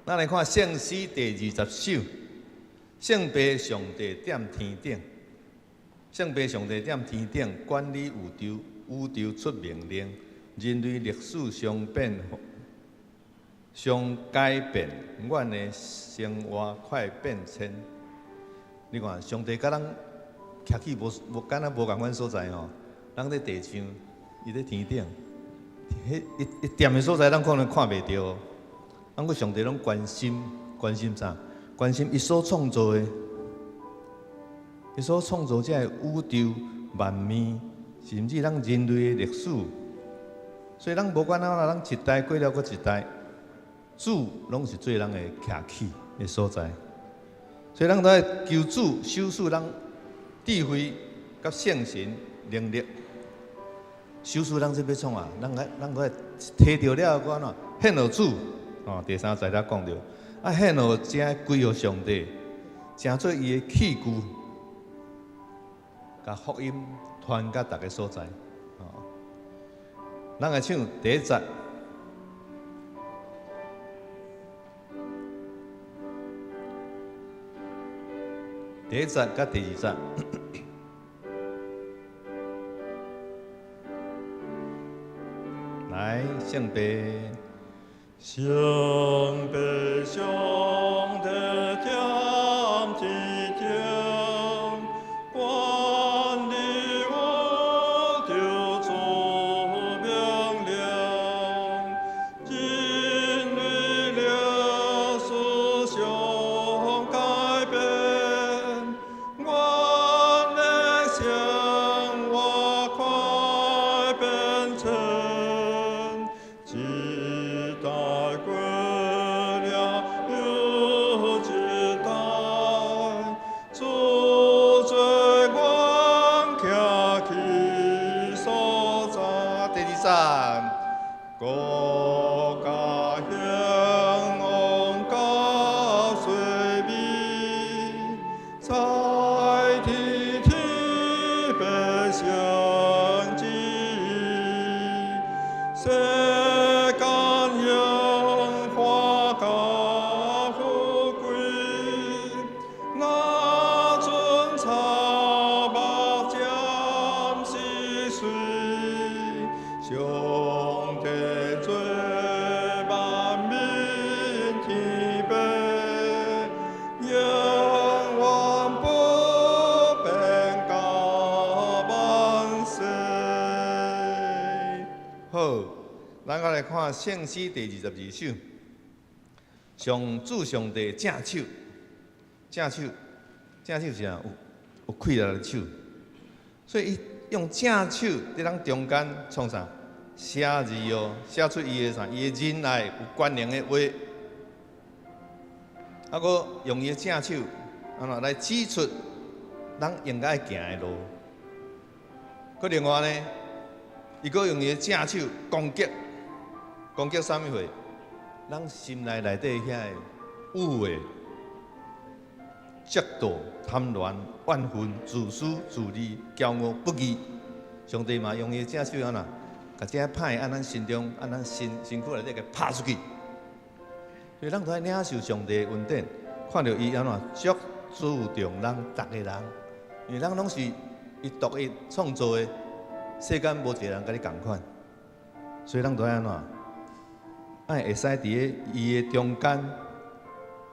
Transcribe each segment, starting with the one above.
咱來看聖詩第二十首，聖父上帝踮天頂，聖父上帝踮天頂管理宇宙，宇宙出命令，人類歷史常變常改變，阮的生活快變遷。你看，上帝佮咱徛起無無敢若無仝款所在吼，咱佇地上，伊佇天頂，彼伊伊踮的所在，咱可能看袂著。毋過上帝攏關心，關心啥？關心伊所創造的，伊所創造這个宇宙萬物，甚至咱人類的歷史。所以咱無管按怎，咱一代過了閣一代，主攏是做咱的徛起的所在。所以咱都愛求主賞賜咱智慧佮聖神能力。賞賜咱這欲創啊？咱愛咱閣愛提著了後，閣按怎獻予主？哦，第三節才講著，啊，獻予才歸予上帝，成做伊的器具，共福音傳到逐个所在。哦，咱來唱第一節，第一節佮第二節。來，聖父。聖父上帝踮天頂，管理宇宙出命令，人類歷史常改變，阮的生活快變遷，一代過了又一代，主做阮徛起所在。第二節。國家興旺甲衰微，在天天百姓之意，世間榮華佮富貴，若准草木暫時隨，上帝做萬民天父，永遠不變到萬世。好，咱閣來看聖詩第二十二首，上主上帝正手，正手，正手是啥？有有氣力的手，所以伊用正手佇咱中間創啥？寫字哦，寫出伊的啥？伊的仁愛有權能的話，啊，閣用伊的正手，按怎來指出咱應該行的路。閣另外呢，伊閣用伊的正手攻擊，攻擊啥物貨？咱心內內底遐个污穢、嫉妒、貪戀、怨恨、自私、自利、驕傲、不義。上帝嘛用伊的正手按怎，共這歹按咱心中、按咱身身軀內底共拍出去。所以咱都愛領受上帝的恩典，看著伊按怎足注重咱逐个人，因為咱攏是伊獨一創造的，世間無一個人佮你仝款，所以咱都愛按怎，愛會使佇咧伊的中間，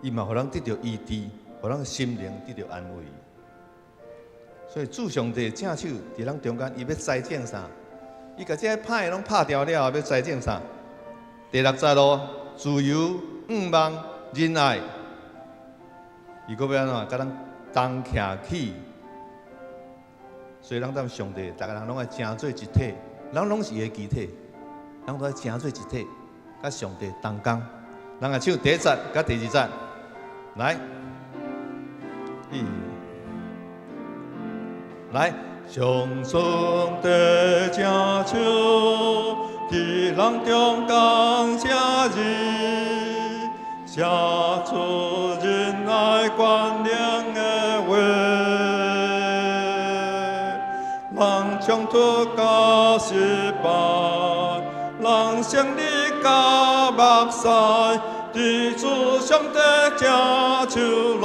伊嘛予咱得著醫治，予咱心靈得著安慰。所以主上帝正手佇咱中間，伊欲栽種啥？伊共這歹的攏拍掉了後，欲栽種啥？第六節咯，自由、向望、仁愛，伊閣欲按怎？共咱同徛起。所以咱踮上帝，逐个人攏愛成做一體，咱攏是伊的肢體，咱都愛成做一體，佮上帝同工。咱來唱第一節佮第二節，來，一，來。上帝正手，佇人中間寫字，寫出仁愛權能的話。人衝突佮失敗，人勝利佮目屎，伫主上帝正手攏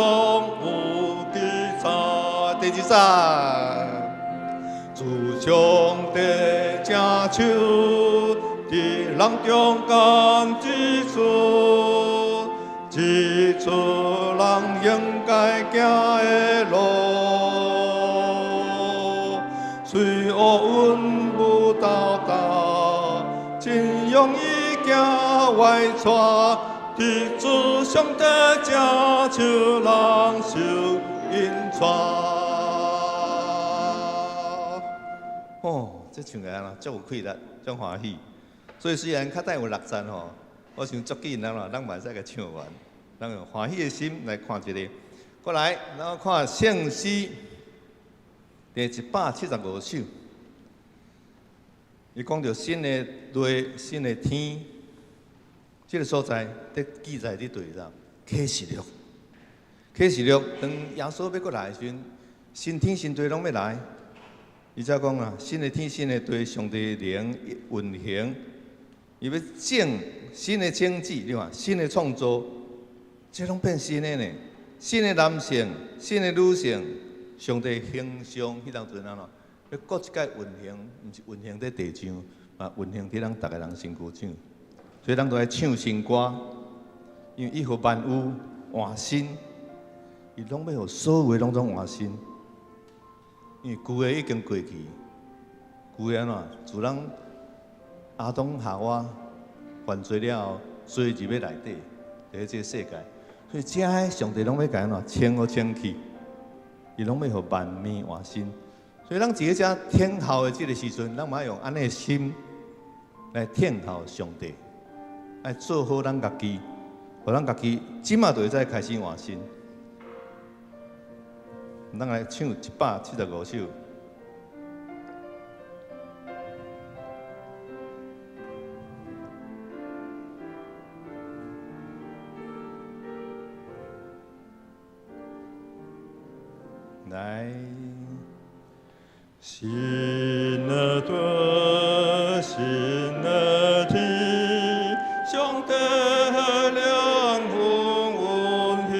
有記載。第二節，主上帝正手，佇人中間指出，指出人應該行的路。雖烏雲霧沓沓，真容易行歪岔。佇主上帝正手，人受引帶。哦，這唱起來啦，足有氣力，足歡喜。所以雖然較等有六節吼，我想足緊咱啦，咱嘛會使共唱完，咱用歡喜的心來看這个。過來，咱看聖詩第175首，伊講著新的地、新的天，這个所在佇記載佇佗啦？啟示錄，啟示錄，當耶穌欲閣來的時陣，新天新地攏欲來。伊才講啊，新的天新的地，上帝靈運行，伊欲種新的種子，你看新的創造，這攏變新的呢。新的男性，新的女性，上帝形象，彼當陣按怎？欲閣一擺運行，毋是運行佇地上，嘛運行佇咱逐个人身軀上。所以咱都愛唱新歌，因為伊予萬有換新，伊攏欲予所有的攏總換新。因為舊的已經過去，舊的按怎？自咱亞當夏娃犯罪了後，罪入去內底，佇這个世界，所以這个上帝攏欲共按怎清予清去，伊攏欲予萬物換新。所以咱佇遮等候的這个時陣，咱嘛愛用按呢的心來等候上帝，愛做好咱家己，予咱家己這馬就會使開始換新。咱來唱175首。來，新的地，新的天，上帝靈運行，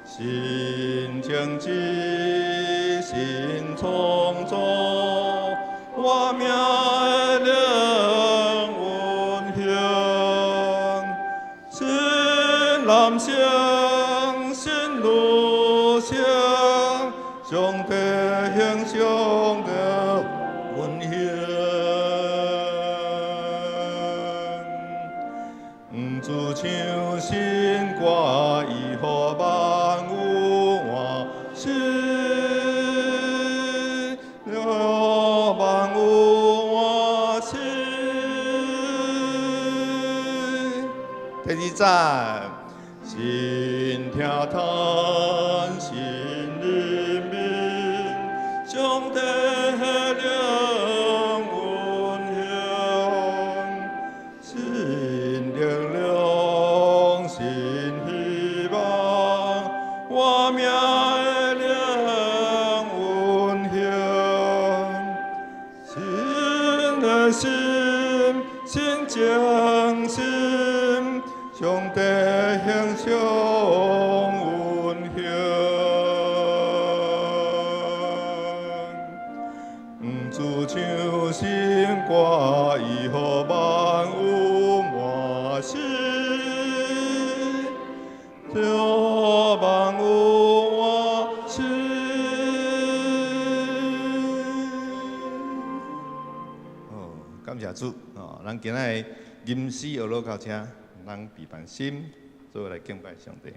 新情志，新創造，活命的靈運行，新男性，新女性，上帝形象的運行，主唱新歌，伊予萬有換新，萬有換新。第二節，新聽嘆，新人民，上帝靈運行，新力量，新希望，活命的靈運行，新的心，新精神，上帝形象運行，主唱新歌，伊予萬有換新，予萬有換新。哦，感謝主哦，咱今仔日吟詩學落到這，咱閉辦心，做伙來敬拜上帝。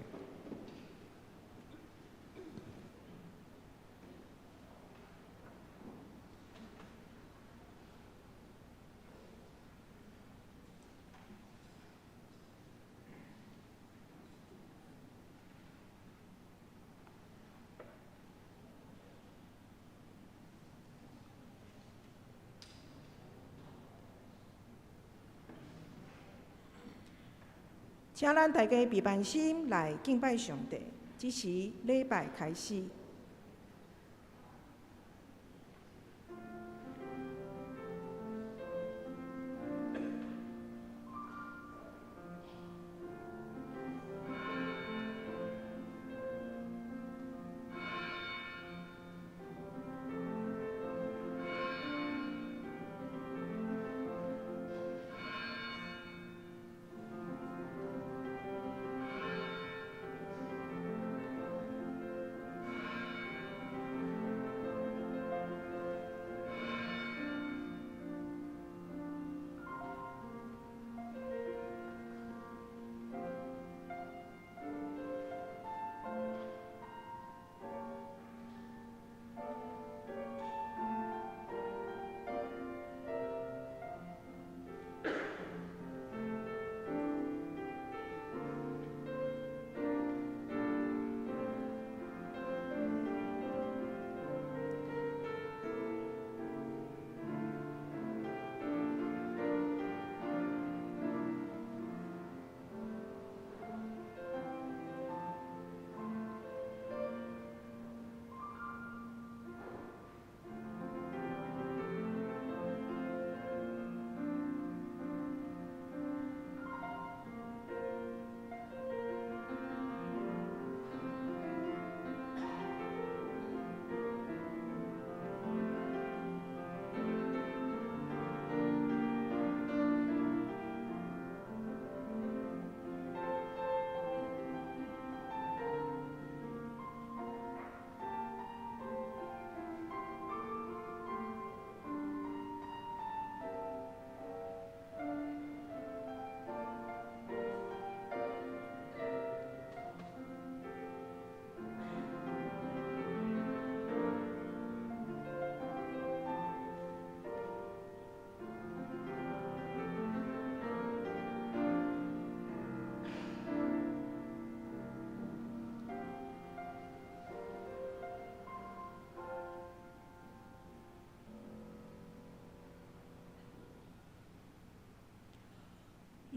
請咱大家閉辦心來敬拜上帝。這時禮拜開始。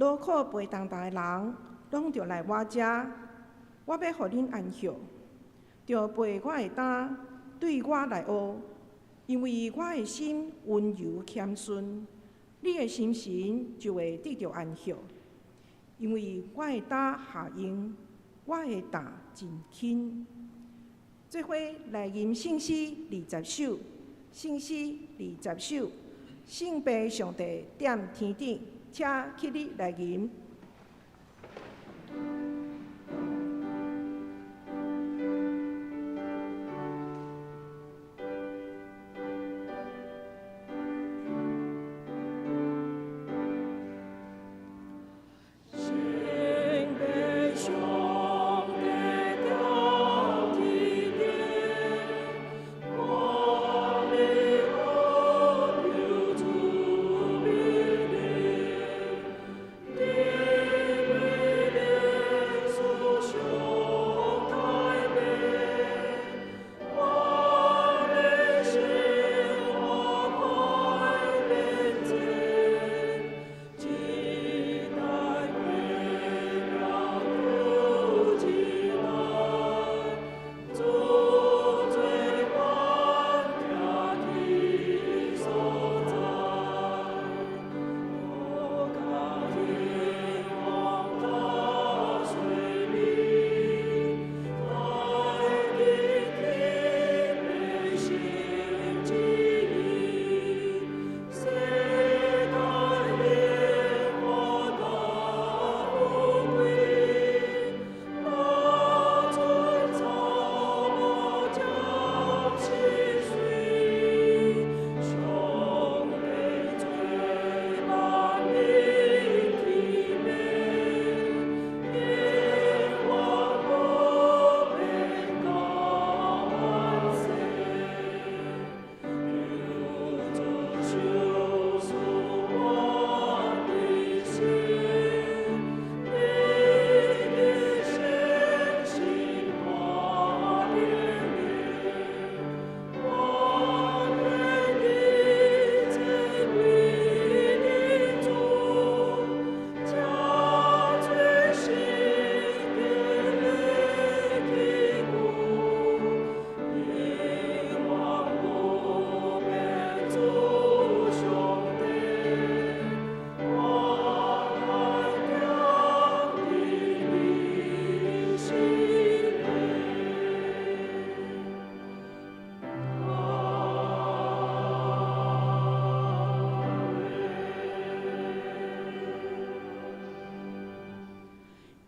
勞苦背重擔的人，攏著來我遮，我欲予恁安歇。著背我的擔，對我來學，因為我的心溫柔謙遜，你的心神就會得著安歇。因為我的擔下容，我的擔真輕。做伙來吟聖詩二十首，聖詩二十首，聖父上帝踮天頂，請起立來吟。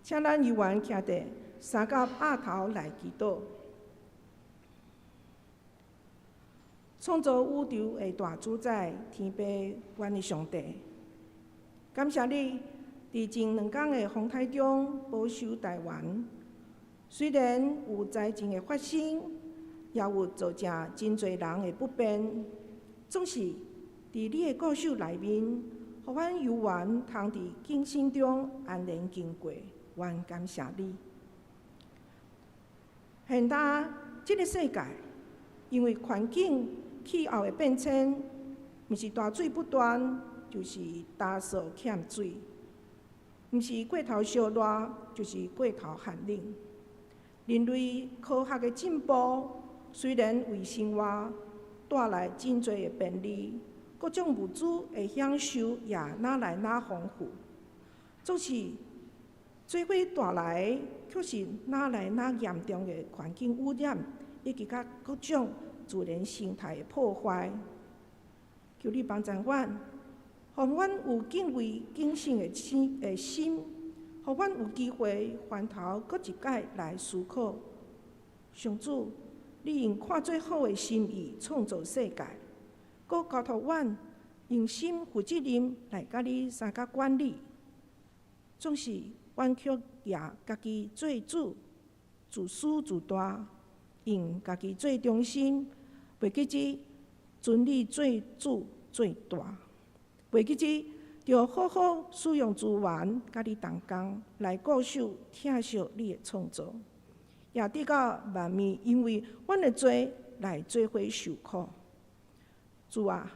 請咱猶原徛佇三甲額頭來祈禱。創造宇宙的大主宰，天父，阮的上帝，感謝你佇前兩工的風颱中保守台灣。雖然有災情的發生，也有造成真濟人的不便，總是佇你的顧守內面，予阮猶原通佇警醒中安然經過。阮感謝你。現今這个世界，因為環境氣候的變遷，毋是大水不斷，就是乾燥欠水；毋是過頭燒熱，就是過頭寒冷。人類科學的進步，雖然為生活帶來真濟的便利，各種物資的享受也愈來愈豐富，總是做伙帶來卻是愈來愈嚴重的環境污染，以及佮各種自然生態的破壞。求你幫助阮，予阮有敬畏警醒的心，予阮有機會回頭閣一擺來思考。上主，你用看做好的心意創造世界，閣交託阮用心負責任來佮你相佮管理，總是阮卻攑家己做主，自私自大，用家己做中心，袂記得尊你做主做大，袂記得著好好使用資源，佮你同工來固守疼惜你的創造，也直到萬物因為阮的罪來做伙受苦。主啊，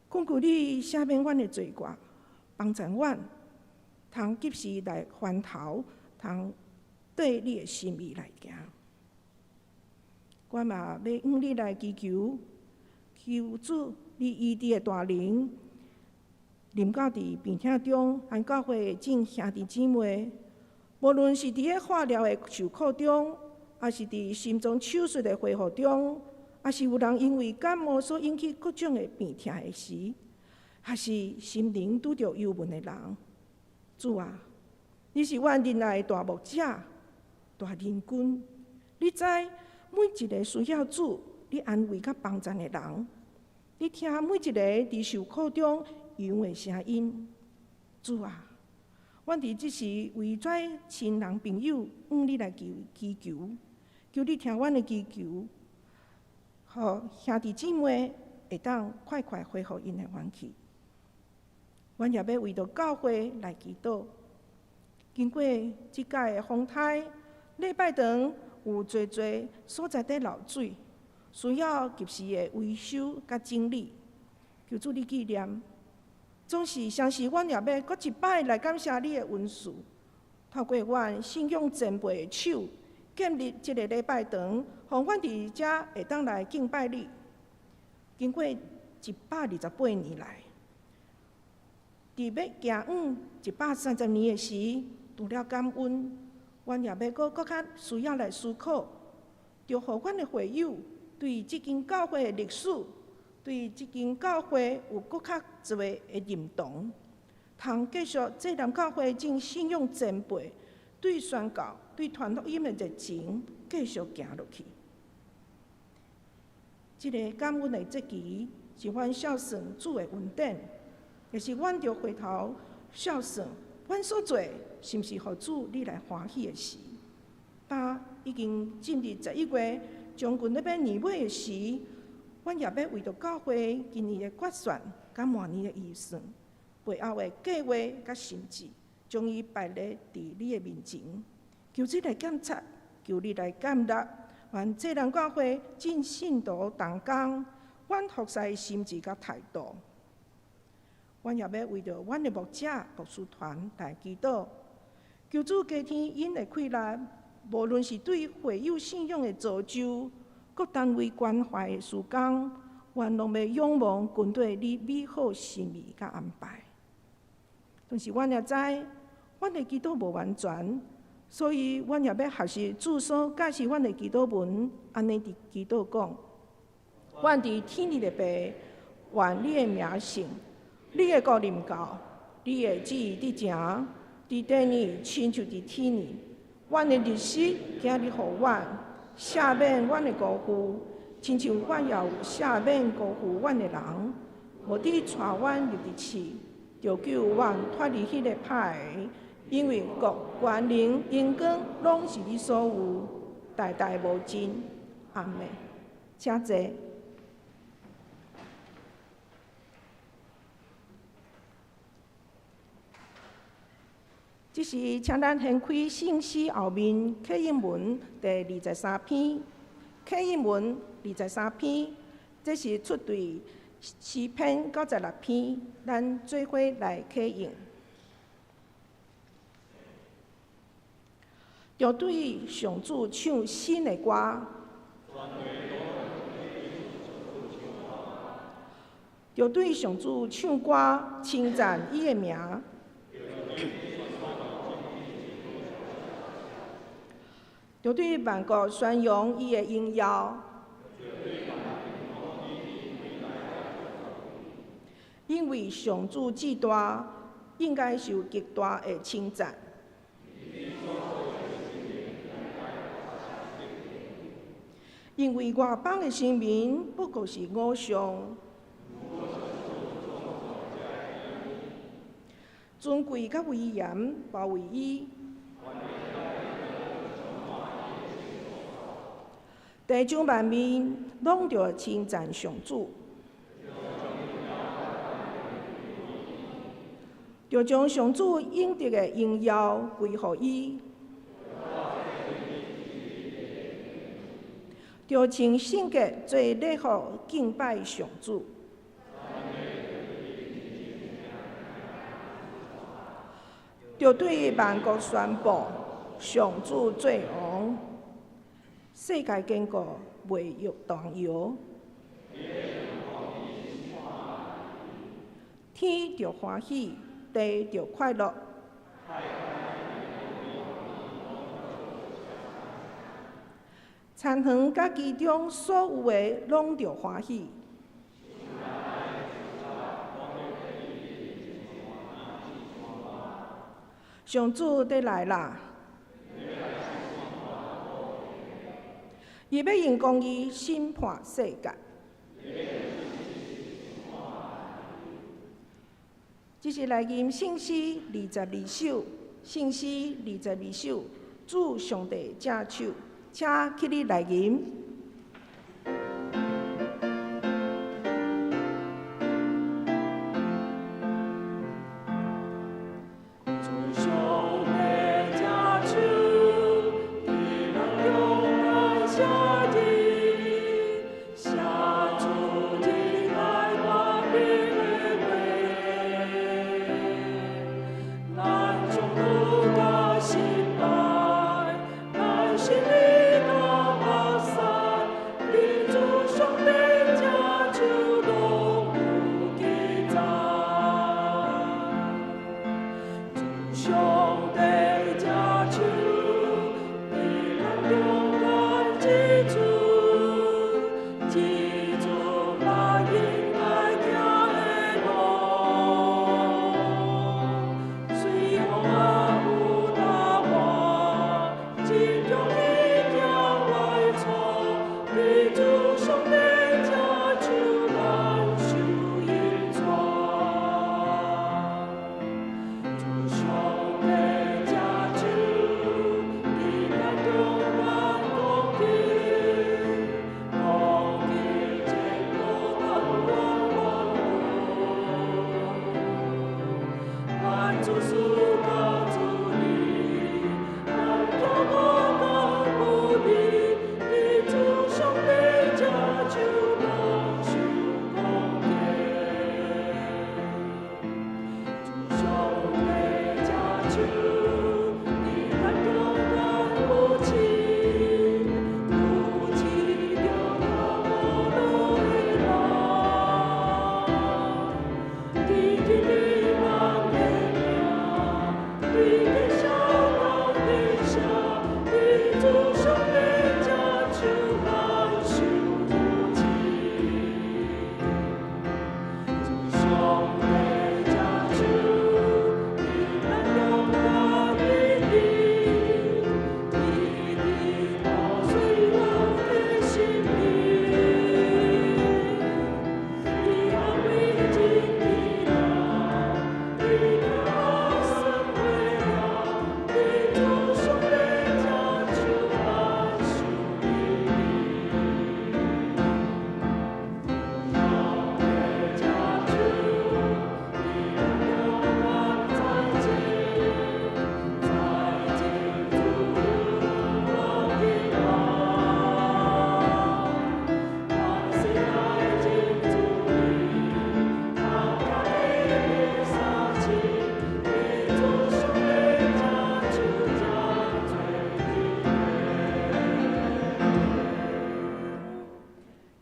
懇求你赦免阮的罪過，幫助阮，通及時來翻頭，通綴你的心意來行。我嘛欲向你來祈求，求主你醫治的大能，臨到佇病痛中，咱教會的眾兄弟姊妹，無論是佇咧化療的受苦中，抑是佇心臟手術的恢復中，抑是有人因為感冒所引起各種的病痛的時，抑是心靈拄著憂悶的人，主啊，你是阮仁愛的大牧者、大仁君，你知每一个需要主你安慰佮幫贊的人，你聽每一个佇受苦中羊的聲音，主啊，阮佇這時為遮親人朋友向你來求祈求，求你聽阮的祈求，予兄弟姊妹會當快快恢復𪜶的元氣。阮也欲為著教會來祈禱。經過這擺的風颱，禮拜堂有濟濟所在佇漏水，需要及時的維修佮整理。求主你紀念。總是相信，阮也欲閣一擺來感謝你的恩賜，透過阮信仰前輩的手，建立這個禮拜堂，予阮佇遮會當來敬拜你。經過128年來，佇欲行往130年的時，除了感恩，阮也欲閣閣較需要來思考，著予阮的會友對這間教會的歷史，對這間教會有閣較濟的認同，通繼續濟南教會眾信仰前輩對宣教、對傳福音的熱情，繼續行落去。這个感恩的節期是阮孝順主的恩典，也是阮著回頭孝順，阮所做是毋是予主你來歡喜的事？當已經進入11月，將近欲欲年尾的時，阮也欲為著教會今年的決算佮明年的預算，背後的計劃佮心志，將伊擺列佇你的面前，求主來檢查，求你來建立，願濟南教會眾信徒同工，阮服侍的心志佮態度。阮也欲為著阮的牧者、牧師團來祈禱，求主加添𪜶的氣力，無論是對會友信仰的造就，各單位關懷的事工，阮攏欲仰望跟綴你美好心意佮安排。但是阮也知，阮的祈禱無完全，所以阮也欲學習主所教示阮的祈禱文，按呢佇祈禱講：阮佇天裡的父，願你的名聖，你的國臨到，你的旨意得成，佇地裡親像佇天裡。阮的日食今日予阮，赦免阮的辜負，親像阮也有赦免辜負阮的人，無得帶阮入佇試，著救阮脫離彼个歹的，因為國、權能、榮光，攏是你所有，代代無盡。阿們。請坐。這時，請咱掀開聖詩後面啟應文第二十三篇，啟應文二十三篇，這是出對詩篇96篇，咱做伙來啟應。著對上主唱新的歌，著對上主唱歌，稱讚伊的名。著對萬國宣揚伊的榮耀，因為上主至大，應該受極大的稱讚。因為外邦的神明不過是偶像，尊貴佮威嚴包圍伊。地上萬民攏著稱讚上主，著將上主應得的榮耀歸予伊，著穿聖潔做禮服敬拜上主。著對萬國宣布，上主做王，世界堅固，袂欲動搖。天著歡喜，地著快樂。田園佮其中所有的攏著歡喜。上主佇來啦！伊欲用公義審判世界。這是來吟聖詩二十二首，聖詩二十二首，主上帝正手，請起立來吟。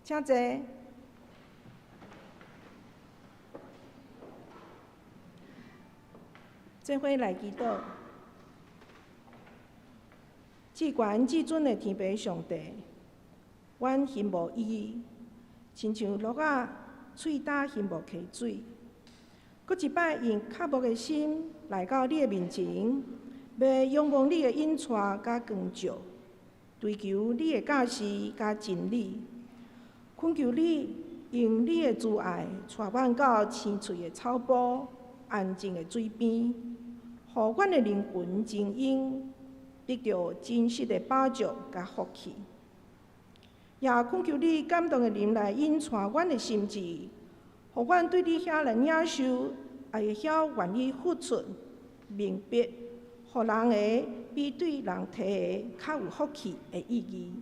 請坐。做伙來祈禱。至懸至尊的天父上帝，阮羨慕伊，親像鹿仔喙焦羨慕溪水。閣一擺用渴慕的心來到你的面前，欲仰望你的引帶佮光照，追求你的教示佮真理。懇求你用你的慈愛帶阮到青翠的草埔、安靜的水邊，予阮的靈魂精英得著真實的飽足佮福氣。也懇求你感動的靈來引帶阮的心志，予阮對你遐來領受，也會曉願意付出、明白，予人的比對人提的較有福氣的意義。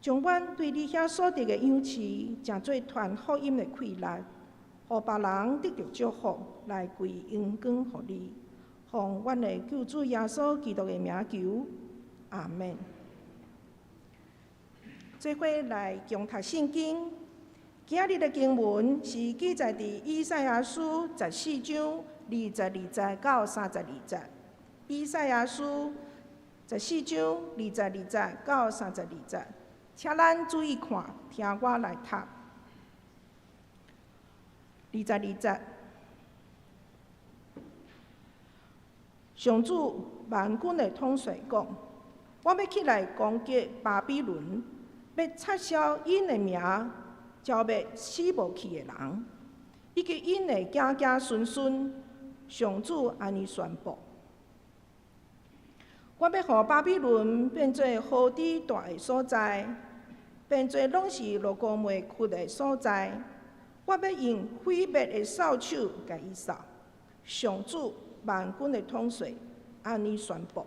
將阮對你遐所得的養賜，成做傳福音的氣力，予別人得著祝福，來歸榮光予你。奉阮的救主耶穌基督的名求，阿們。做伙來共讀聖經。今日的經文是記載佇以賽亞書十四章二十二節到三十二節。以賽亞書十四章二十二節到三十二節，請咱注意看，聽我來讀。二十二節，上主萬軍的統帥講：我欲起來攻擊巴比倫，欲撤銷𪜶的名，剿滅死無去的人，以及𪜶的子子孫孫。上主按呢宣布：我欲予巴比倫變做河豬蹛的所在，變做攏是蘆菇糜窟的所在。我欲用毀滅的掃帚共伊掃。上主萬軍的統帥按呢宣布。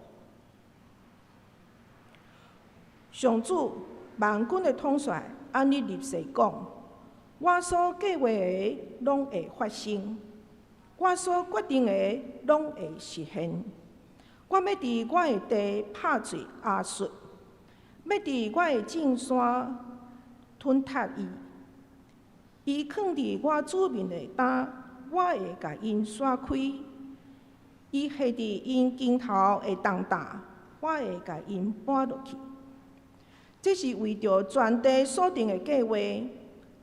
上主萬軍的統帥按呢立誓講：我所計劃的攏會發生，我所決定的攏會實現。我欲佇我的地拍碎亞述，欲佇我的聖山吞踢伊。伊囥佇我子民的擔，我會共𪜶徙開；伊繫佇𪜶肩頭的重擔，我會共𪜶搬落去。這是為著全地所定的計劃，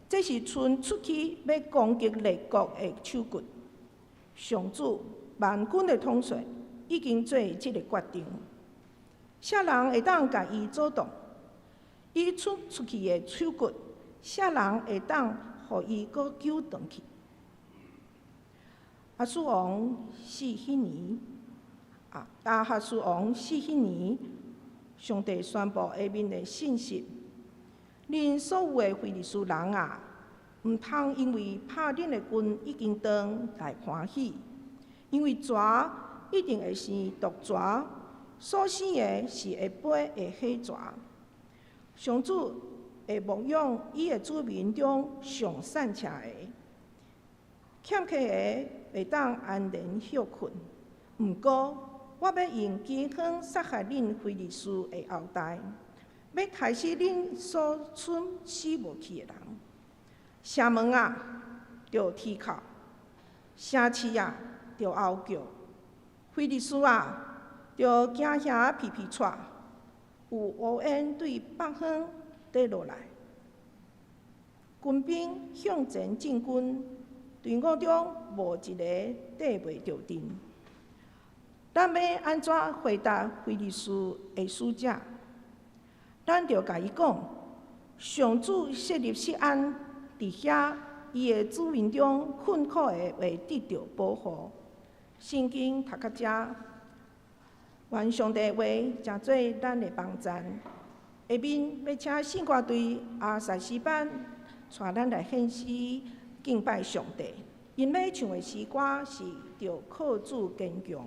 這是伸出去欲攻擊列國的手骨。上主萬軍的統帥已經做這个決定，啥人會當共伊阻擋？伊伸出去的手骨，啥人會當予伊閣揪轉去？亞述王死彼年，啊，亞哈斯王死彼年，上帝宣布下面的信息：恁所有的非利士人啊，毋通因為拍恁的棍已經斷來歡喜，因為蛇一定會生毒蛇，所生的是會飛的火蛇。上主會牧養伊的子民中上散赤的，欠缺的會當安然歇睏。毋過，我欲用饑荒殺害恁非利士的後代，欲刣死恁所剩死無去的人。城門啊，著啼哭；城市啊，著嗷叫；非利士啊，著驚嚇皮皮掣。有烏煙對北方綴落來，軍兵向前進軍，隊伍中無一個綴袂著陣。咱欲按怎回答非利士的使者？咱著共伊講：上主設立錫安，佇遐伊的子民中困苦的會得著保護。聖經讀到遮，願上帝的話成做咱的幫贊。下面欲請聖歌隊阿薩詩班帶咱來獻詩敬拜上帝。𪜶欲唱的詩歌是《著靠主堅強》。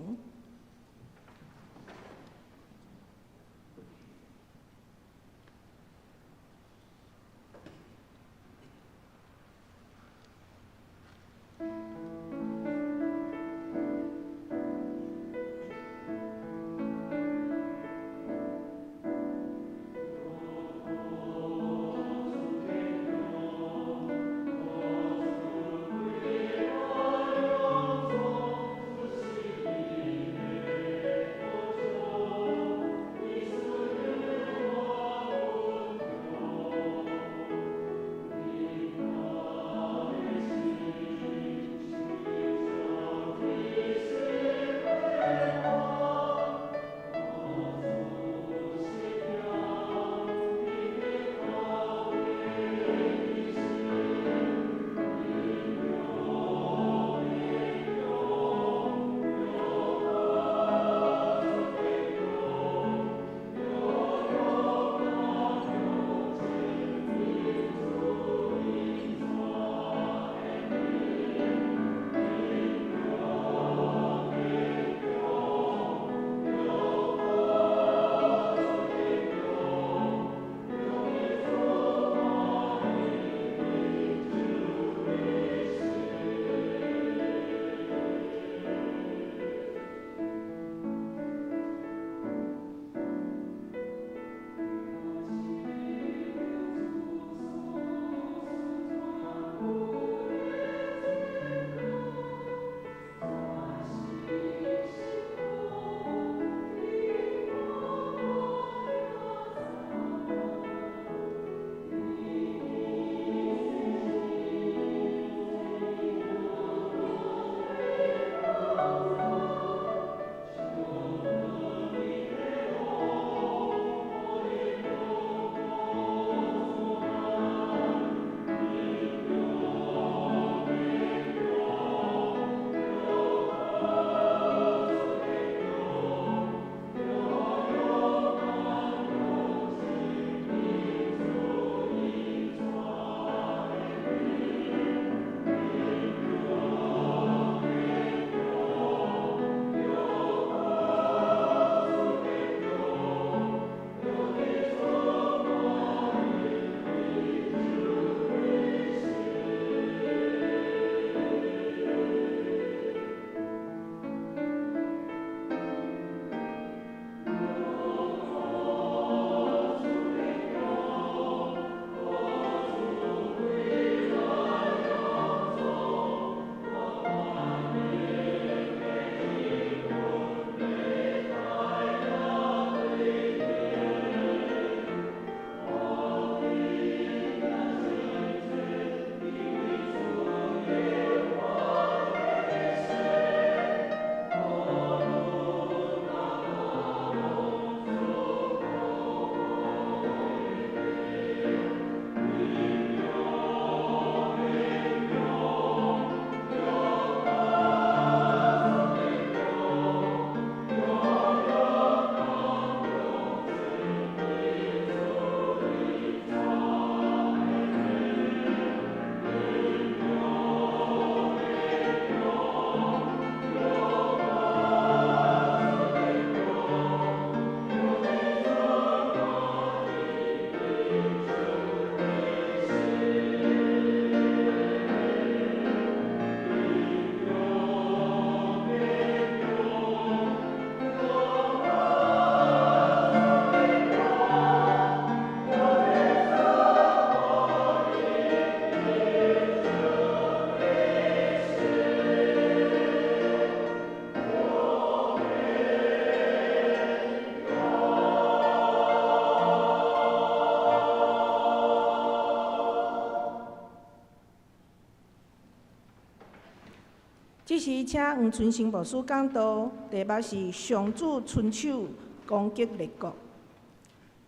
這時請黃春生牧師講道，題目是上主伸手攻擊列國。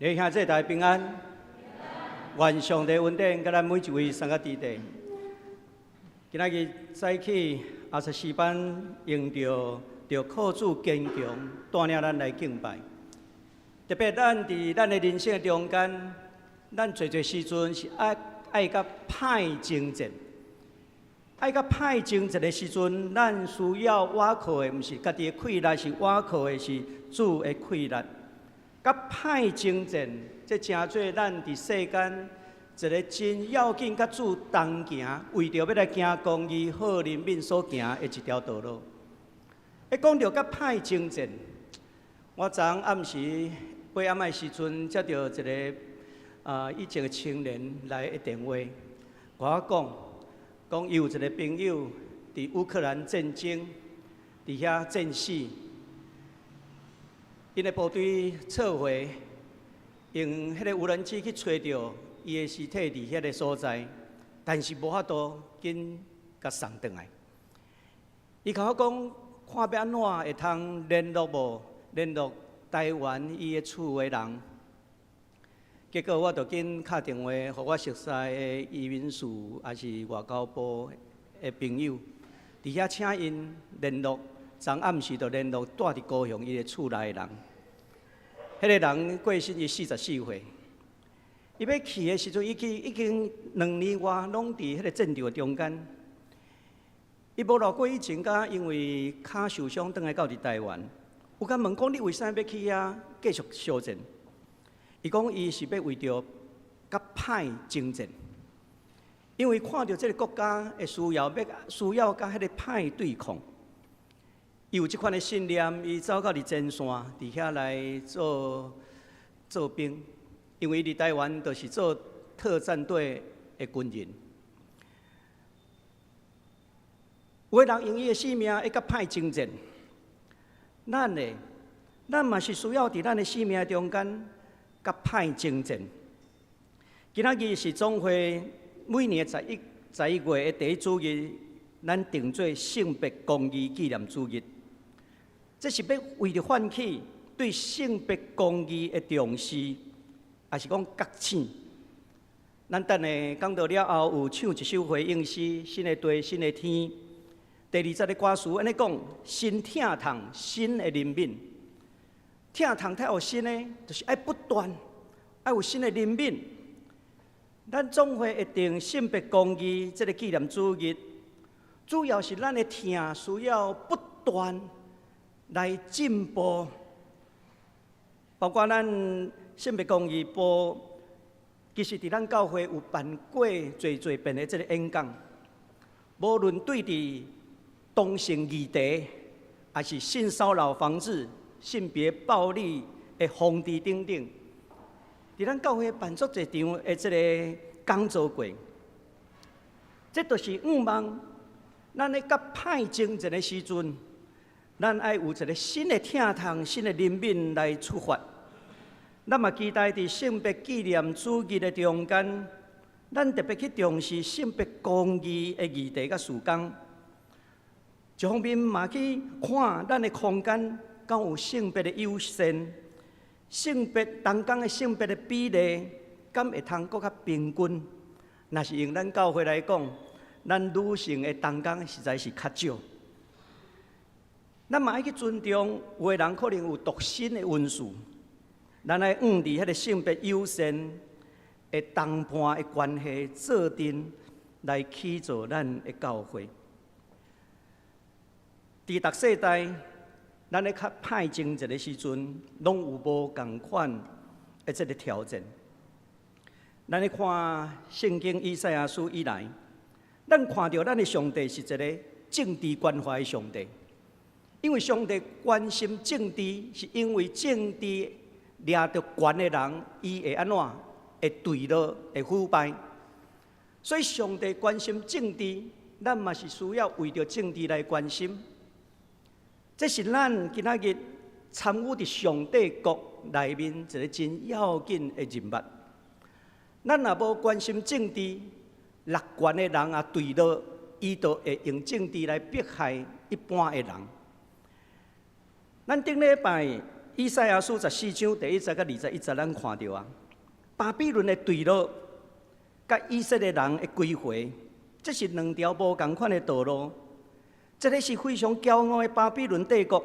弟兄姊妹大家平安，願上帝恩典，佮咱每一位三個弟弟。今仔日早起阿瑟詩班用著著靠主堅強帶領咱來敬拜。特別咱佇咱的人生的中間，咱濟濟時陣是愛愛佮歹爭戰，愛佮歹爭戰的時陣，咱需要倚靠的，毋是家己的氣力，是倚靠的是主的氣力。佮歹爭戰，這成做咱佇世間一個真要緊，佮主同行，為著欲來行公義、好憐憫所行的一條道路。一講著佮歹爭戰，我昨暗時八暗的時陣，接著一个以前的青年來的電話，共我講，講伊有一个朋友佇烏克蘭戰爭，佇遐戰死，𪜶的部隊撤回，用彼个無人機去揣著伊的屍體佇彼个所在，但是無法度緊共送轉來。伊共我講，看欲按怎會通聯絡無？聯絡台灣伊的厝的人。結果我就緊敲電話，予我熟似的移民署，抑是外交部的朋友，佇遐請𪜶聯絡。昨暗時就聯絡蹛佇高雄伊的厝內的人。彼个人過身，伊44歲。伊欲去的時陣，伊去已經2年外，攏佇彼个戰場的中間。伊無偌久以前，才因為跤受傷，轉來到佇台灣。有共問講，你為啥欲去遐繼續相戰？伊講伊是欲為著佮歹爭戰，因為看著這个國家會需要，欲需要佮彼个歹對抗。伊有這款的信念，伊走到佇前線，佇遐來做做兵。因為伊佇台灣就是做特戰隊的軍人。有的人用伊的性命會佮歹爭戰，咱呢，咱嘛是需要佇咱的生命中間佮歹爭戰。今仔日是總會每年11月的第一主日，咱定做性別公義紀念主日。這是欲為著喚起對性別公義的重視，抑是講覺醒。咱等下講道了後，有唱一首回應詩，新的地，新的天。第二節的歌詞按呢講：新疼痛，新的憐憫。疼痛才有新的，就是愛不斷，愛有新的憐憫。咱總會會定性別公義這个紀念主日，主要是咱的疼需要不斷來進步，包括咱性別公義部，其實佇咱教會有辦過濟濟遍的這个演講，無論對佇同性議題，抑是性騷擾防治、性別暴力的防治等等，佇咱教會辦足濟場的這个講座過，這就是向望咱咧佮歹爭戰的時陣，咱愛有一个新的疼痛、新的憐憫來出發。咱嘛期待佇性別紀念主日的中間，咱特別去重視性別公義的議題佮事工。一方面嘛去看咱的空間，敢有性別的友善，性別同工的性別的比例，敢會通閣較平均？若是用咱教會來講，咱女性的同工實在是較少。咱嘛愛去尊重，有的人可能有獨身的恩賜，咱愛向佇彼个性別友善的同伴的關係做陣來起造咱的教會。佇逐世代，咱咧較歹爭戰的時陣，攏有無仝款的這个挑戰。咱咧看聖經以賽亞書以來，咱看著咱的上帝是一个政治關懷的上帝，因為上帝關心政治，是因為政治掠著權的人，伊會按怎？會墜落，會腐敗。所以上帝關心政治，咱嘛是需要為著政治來關心。這是咱今仔日參與佇上帝國內面一个真要緊的任務。咱若無關心政治，掠權的人也墜落，伊就會用政治來迫害一般的人。咱頂禮拜以賽亞書十四章第一節佮21節，咱看著啊，巴比倫的墜落，佮以色列人的歸回，這是兩條無仝款的道路。一个是非常驕傲的巴比倫帝國，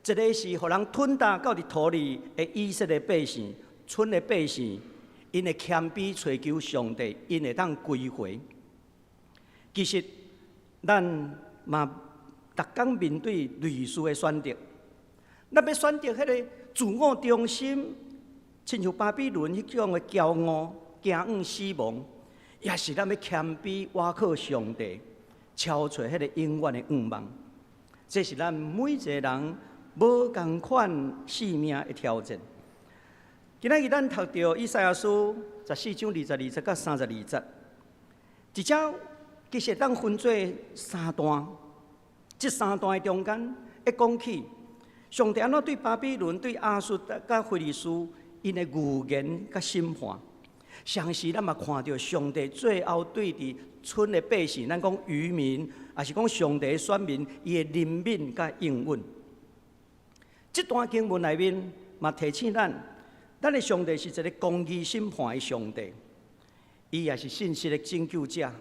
一个是予人吞打到佇土裡的以色列百姓，村的百姓，𪜶會謙卑揣求上帝，𪜶會當歸回。其實，咱嘛逐工面對類似的選擇，咱欲選擇彼个自我中心，親像巴比倫彼種的驕傲，驚往死亡，抑是咱欲謙卑倚靠上帝，超出彼個永遠的願望。這是咱每一個人無仝款性命的挑戰。今仔日咱讀著以賽亞書十四章22節到32節，這章其實當分做三段，這三段的中間會講起上帝按怎對巴比倫、對亞述佮非利士𪜶的預言佮審判。同時，咱嘛看著上帝最後對佇村的百姓，咱講餘民，抑是講上帝的選民，伊的憐憫佮應允。這段經文內面嘛提醒咱，咱的上帝是一个公義審判的上帝，伊也是信實的拯救者。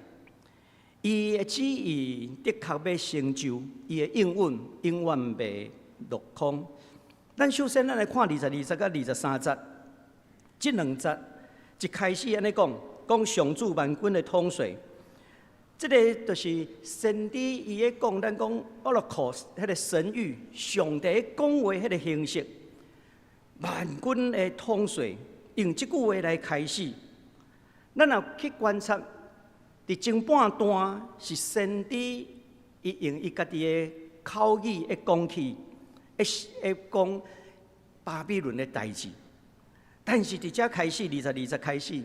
伊的旨意的確欲成就，伊的應允永遠袂落空。咱首先，咱來看22節佮23節，這兩節一開始按呢講，講上主萬軍的統帥，這个就是先知伊咧講，咱講 oracle 彼个神諭，上帝講話彼个形式，萬軍的統帥用這句話來開始。咱若去觀察，佇前半段是先知伊用伊家己的口語咧講起，咧咧講巴比倫的代誌。但是佇遮開始，22節開始，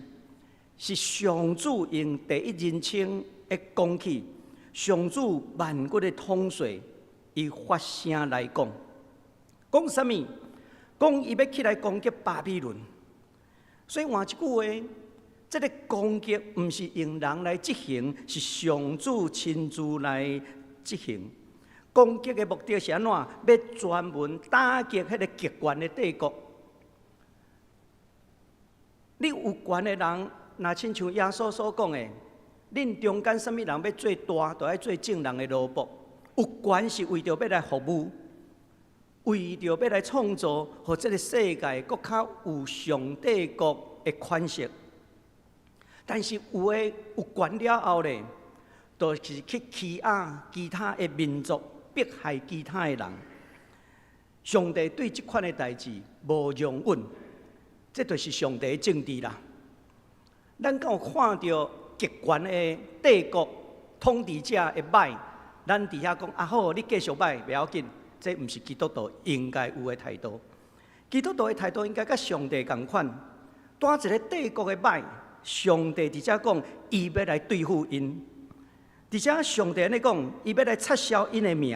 是上主用第一人稱咧講起，上主萬軍的統帥，伊發聲來講，講啥物？講伊欲起來攻擊巴比倫。所以換一句話，這个攻擊毋是用人來執行，是上主親自來執行。攻擊的目的是按怎？欲專門打擊彼个極權的帝國。你有權的人，若親像耶穌所講的，恁中間啥物人欲做大，就愛做眾人的奴僕。有權是為著欲來服務，為著欲來創造，予這个世界閣較有上帝國的款式。但是有的有權了後咧，就是去欺壓其他的民族，迫害其他的人。上帝對這款的代誌無容忍。這就是上帝的政治啦。咱敢有看著極權的帝國統治者的䆀，咱佇遐講啊好，你繼續䆀，袂要緊。這毋是基督徒應該有的態度。基督徒的態度應該佮上帝仝款。佇一个帝國的䆀，上帝佇遮講，伊欲來對付𪜶。佇遮上帝按呢講，伊欲來擦消𪜶的名。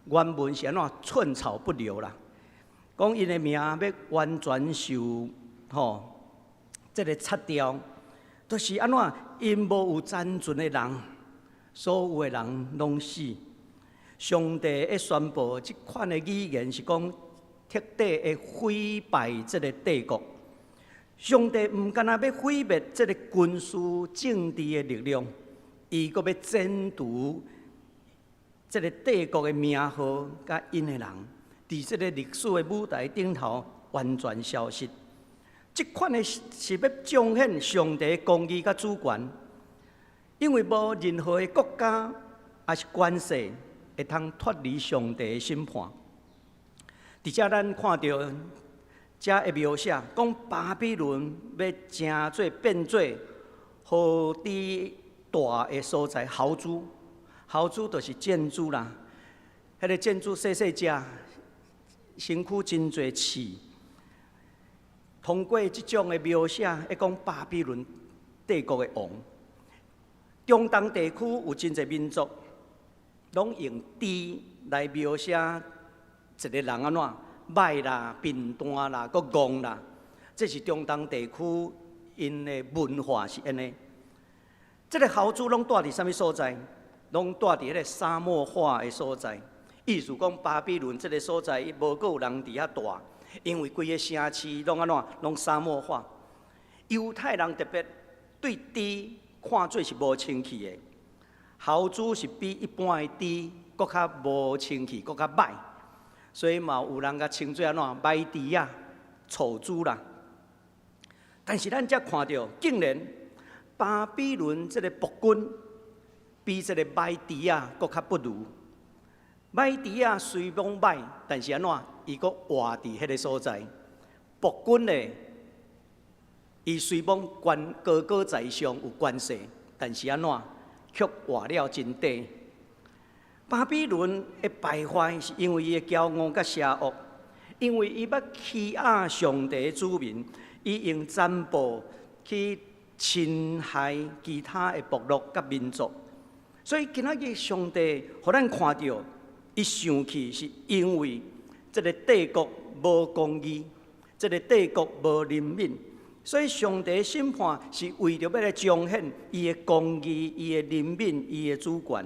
原文是按怎？寸草不留啦。講𪜶的名欲完全受。吼，這个擦掉，就是按怎？𪜶無有殘存的人，所有的人攏死。上帝咧宣布這款的語言是講徹底的毀敗這个帝國。上帝毋干焦欲毀滅這个軍事政治的力量，伊閣欲剪除這个帝國的名號佮𪜶的人，佇這个歷史的舞台頂頭完全消失。這款的是欲彰顯上帝公義佮主權，因為無任何的國家抑是權勢會通脫離上帝的審判。佇遮咱看著遮的描寫，講巴比倫欲成做變做河豬大的所在，豪豬，豪豬就是箭豬啦。彼个箭豬細細隻，身軀真濟刺。通過這種的描寫，會講巴比倫帝國的王。中東地區有真濟民族，攏用豬來描寫一个人按怎䆀啦、貧惰啦、閣戇啦。這是中東地區𪜶的文化是按呢。這个豪豬攏蹛佇啥物所在？攏蹛佇彼个沙漠化的所在。意思講巴比倫這个所在，伊無閣有人佇遐蹛，因為規个城市攏按怎，攏沙漠化。猶太人特別對豬看做是無清氣的，猴豬是比一般的豬閣較無清氣，閣較歹，所以嘛有人共稱做按怎歹豬仔、臭豬啦。但是咱才看著，竟然巴比倫這个暴君比這个歹豬仔閣較不如。歹豬仔雖講歹，但是按怎，伊閣活佇彼个所在。暴君呢，伊雖罔權高高在上有權勢，但是按怎，卻活了真短。巴比倫的敗壞是因為伊的驕傲佮邪惡，因為伊欲欺壓上帝的子民，伊用殘暴去侵害其他的部落佮民族。所以今仔日上帝予咱看著，伊生氣是因為這个帝國無公義，這个帝國無憐憫，所以上帝審判是為著欲來彰顯伊的公義、伊的憐憫、伊的主權。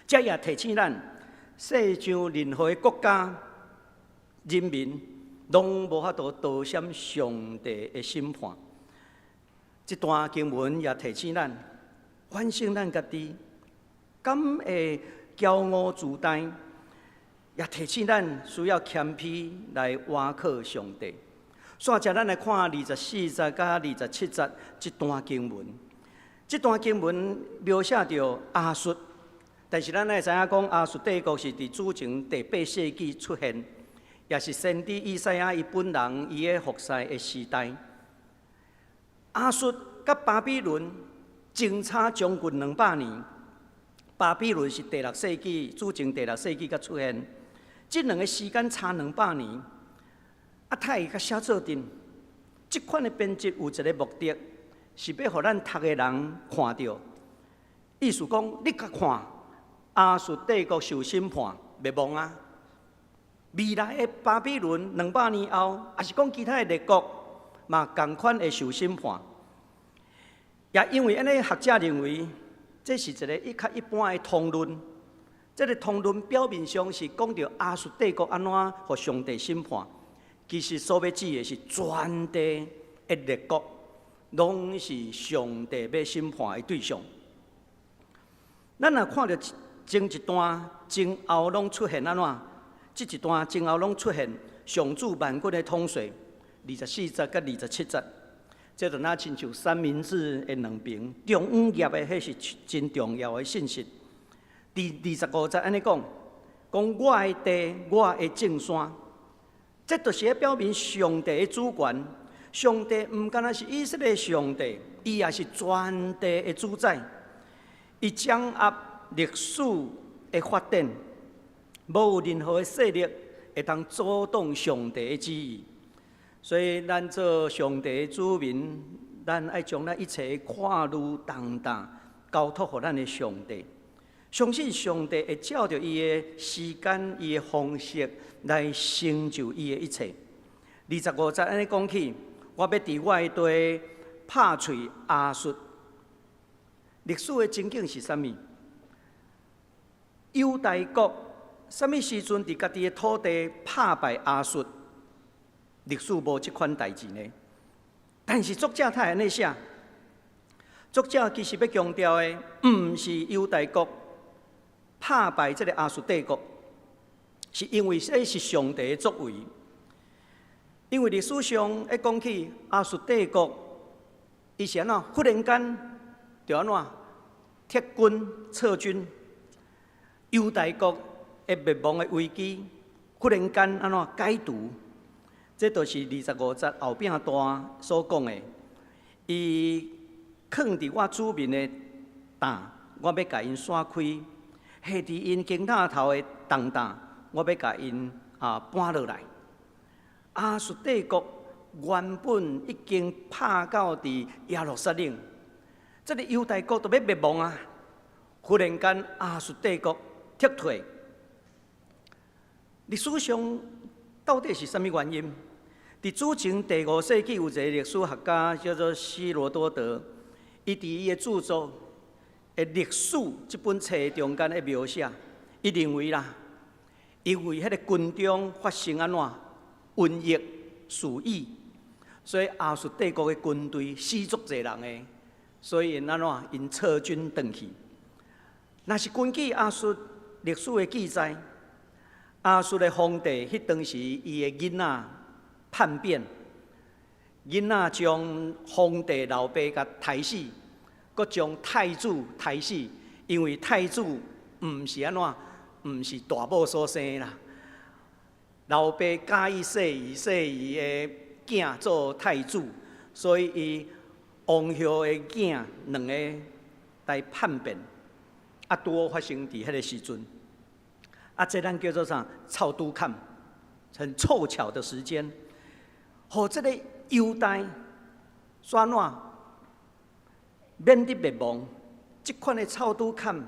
這也提醒咱，世上任何的國家、人民，攏無法度逃閃上帝的審判。這段經文也提醒咱，反省咱家己，敢會驕傲自大，也提醒咱需要謙卑來倚靠上帝。煞接咱來看24節佮27節這段經文。這段經文描寫著亞述，但是咱愛知影講，亞述帝國是佇主前第八世紀出現，也是先知以賽亞伊本人伊的服侍的時代。亞述佮巴比倫相差將近200年。巴比倫是第六世紀，主前第六世紀才出現，這兩个時間差兩百年，啊，太會共寫做陣。這款的編輯有一个目的，是欲予咱讀的人看著，意思講，你共看亞述帝國受審判滅亡啊，未來的巴比倫200年後，抑是講其他的列國嘛仝款會受審判。也因為按呢，學者認為，這是一个較一般的通論。這个通論表面上是講著亞述帝國按怎予上帝審判，其實所欲指的是全地的列國，攏是上帝欲審判的對象。咱若看著前一段、前後攏出現按怎？這一段前後攏出現上主萬軍的統帥，24節佮27節。這就若親像三明治的兩邊，中央夾的彼是真重要的信息。佇25節按呢講，講我的地，我的眾山，這就是咧表明上帝的主權。上帝毋干焦是以色列上帝，伊也是全地的主宰。伊掌握歷史的發展，無任何的勢力會當阻擋上帝的旨意。所以，咱做上帝的子民，咱愛將咱一切的掛慮重擔交託予咱的上帝，相信上帝會照著伊的時間、伊的方式來成就伊的一切。25節按呢講起，我欲佇我的地拍碎亞述。歷史的情景是啥物？猶大國啥物時陣佇家己的土地拍敗亞述？歷史無這款代誌呢，但是作者他會按呢寫，作者其實欲強調的，毋是猶大國拍敗這个亞述帝國，是因為這是上帝的作為。因為歷史上一講起亞述帝國，伊是按怎？忽然間就按怎？撤軍撤軍，猶大國的滅亡的危機，忽然間按怎解除？這就是25節後壁段所講的，伊囥佇我子民的擔，我欲共𪜶徙開；下佇𪜶肩胛頭的重擔，我欲共𪜶搬落來。亞述帝國原本已經拍到佇耶路撒冷，這个猶大國都欲滅亡啊！忽然間，亞述帝國撤退。歷史上到底是啥物原因？佇主前第五世紀，有一个歷史學家叫做希羅多德，伊佇伊的著作的歷史這本冊中間的描寫，伊認為啦，因為彼个軍中發生按怎瘟疫鼠疫，所以亞述帝國的軍隊死足濟人的，所以𪜶按怎𪜶撤軍轉去。若是根據亞述歷史的記載，亞述的皇帝彼當時伊的囡仔叛變，囡仔將皇帝老爸共刣死，閣將太子刣死，因為太子毋是按怎，毋是大某所生啦。老爸佮意細姨，細姨的囝做太子，所以伊王后的囝兩個來叛變，啊，拄好發生佇彼个時陣。啊，這咱叫做啥？湊拄坎，很湊巧的時間，予這个猶大煞怎免得滅亡？這款的湊拄坎，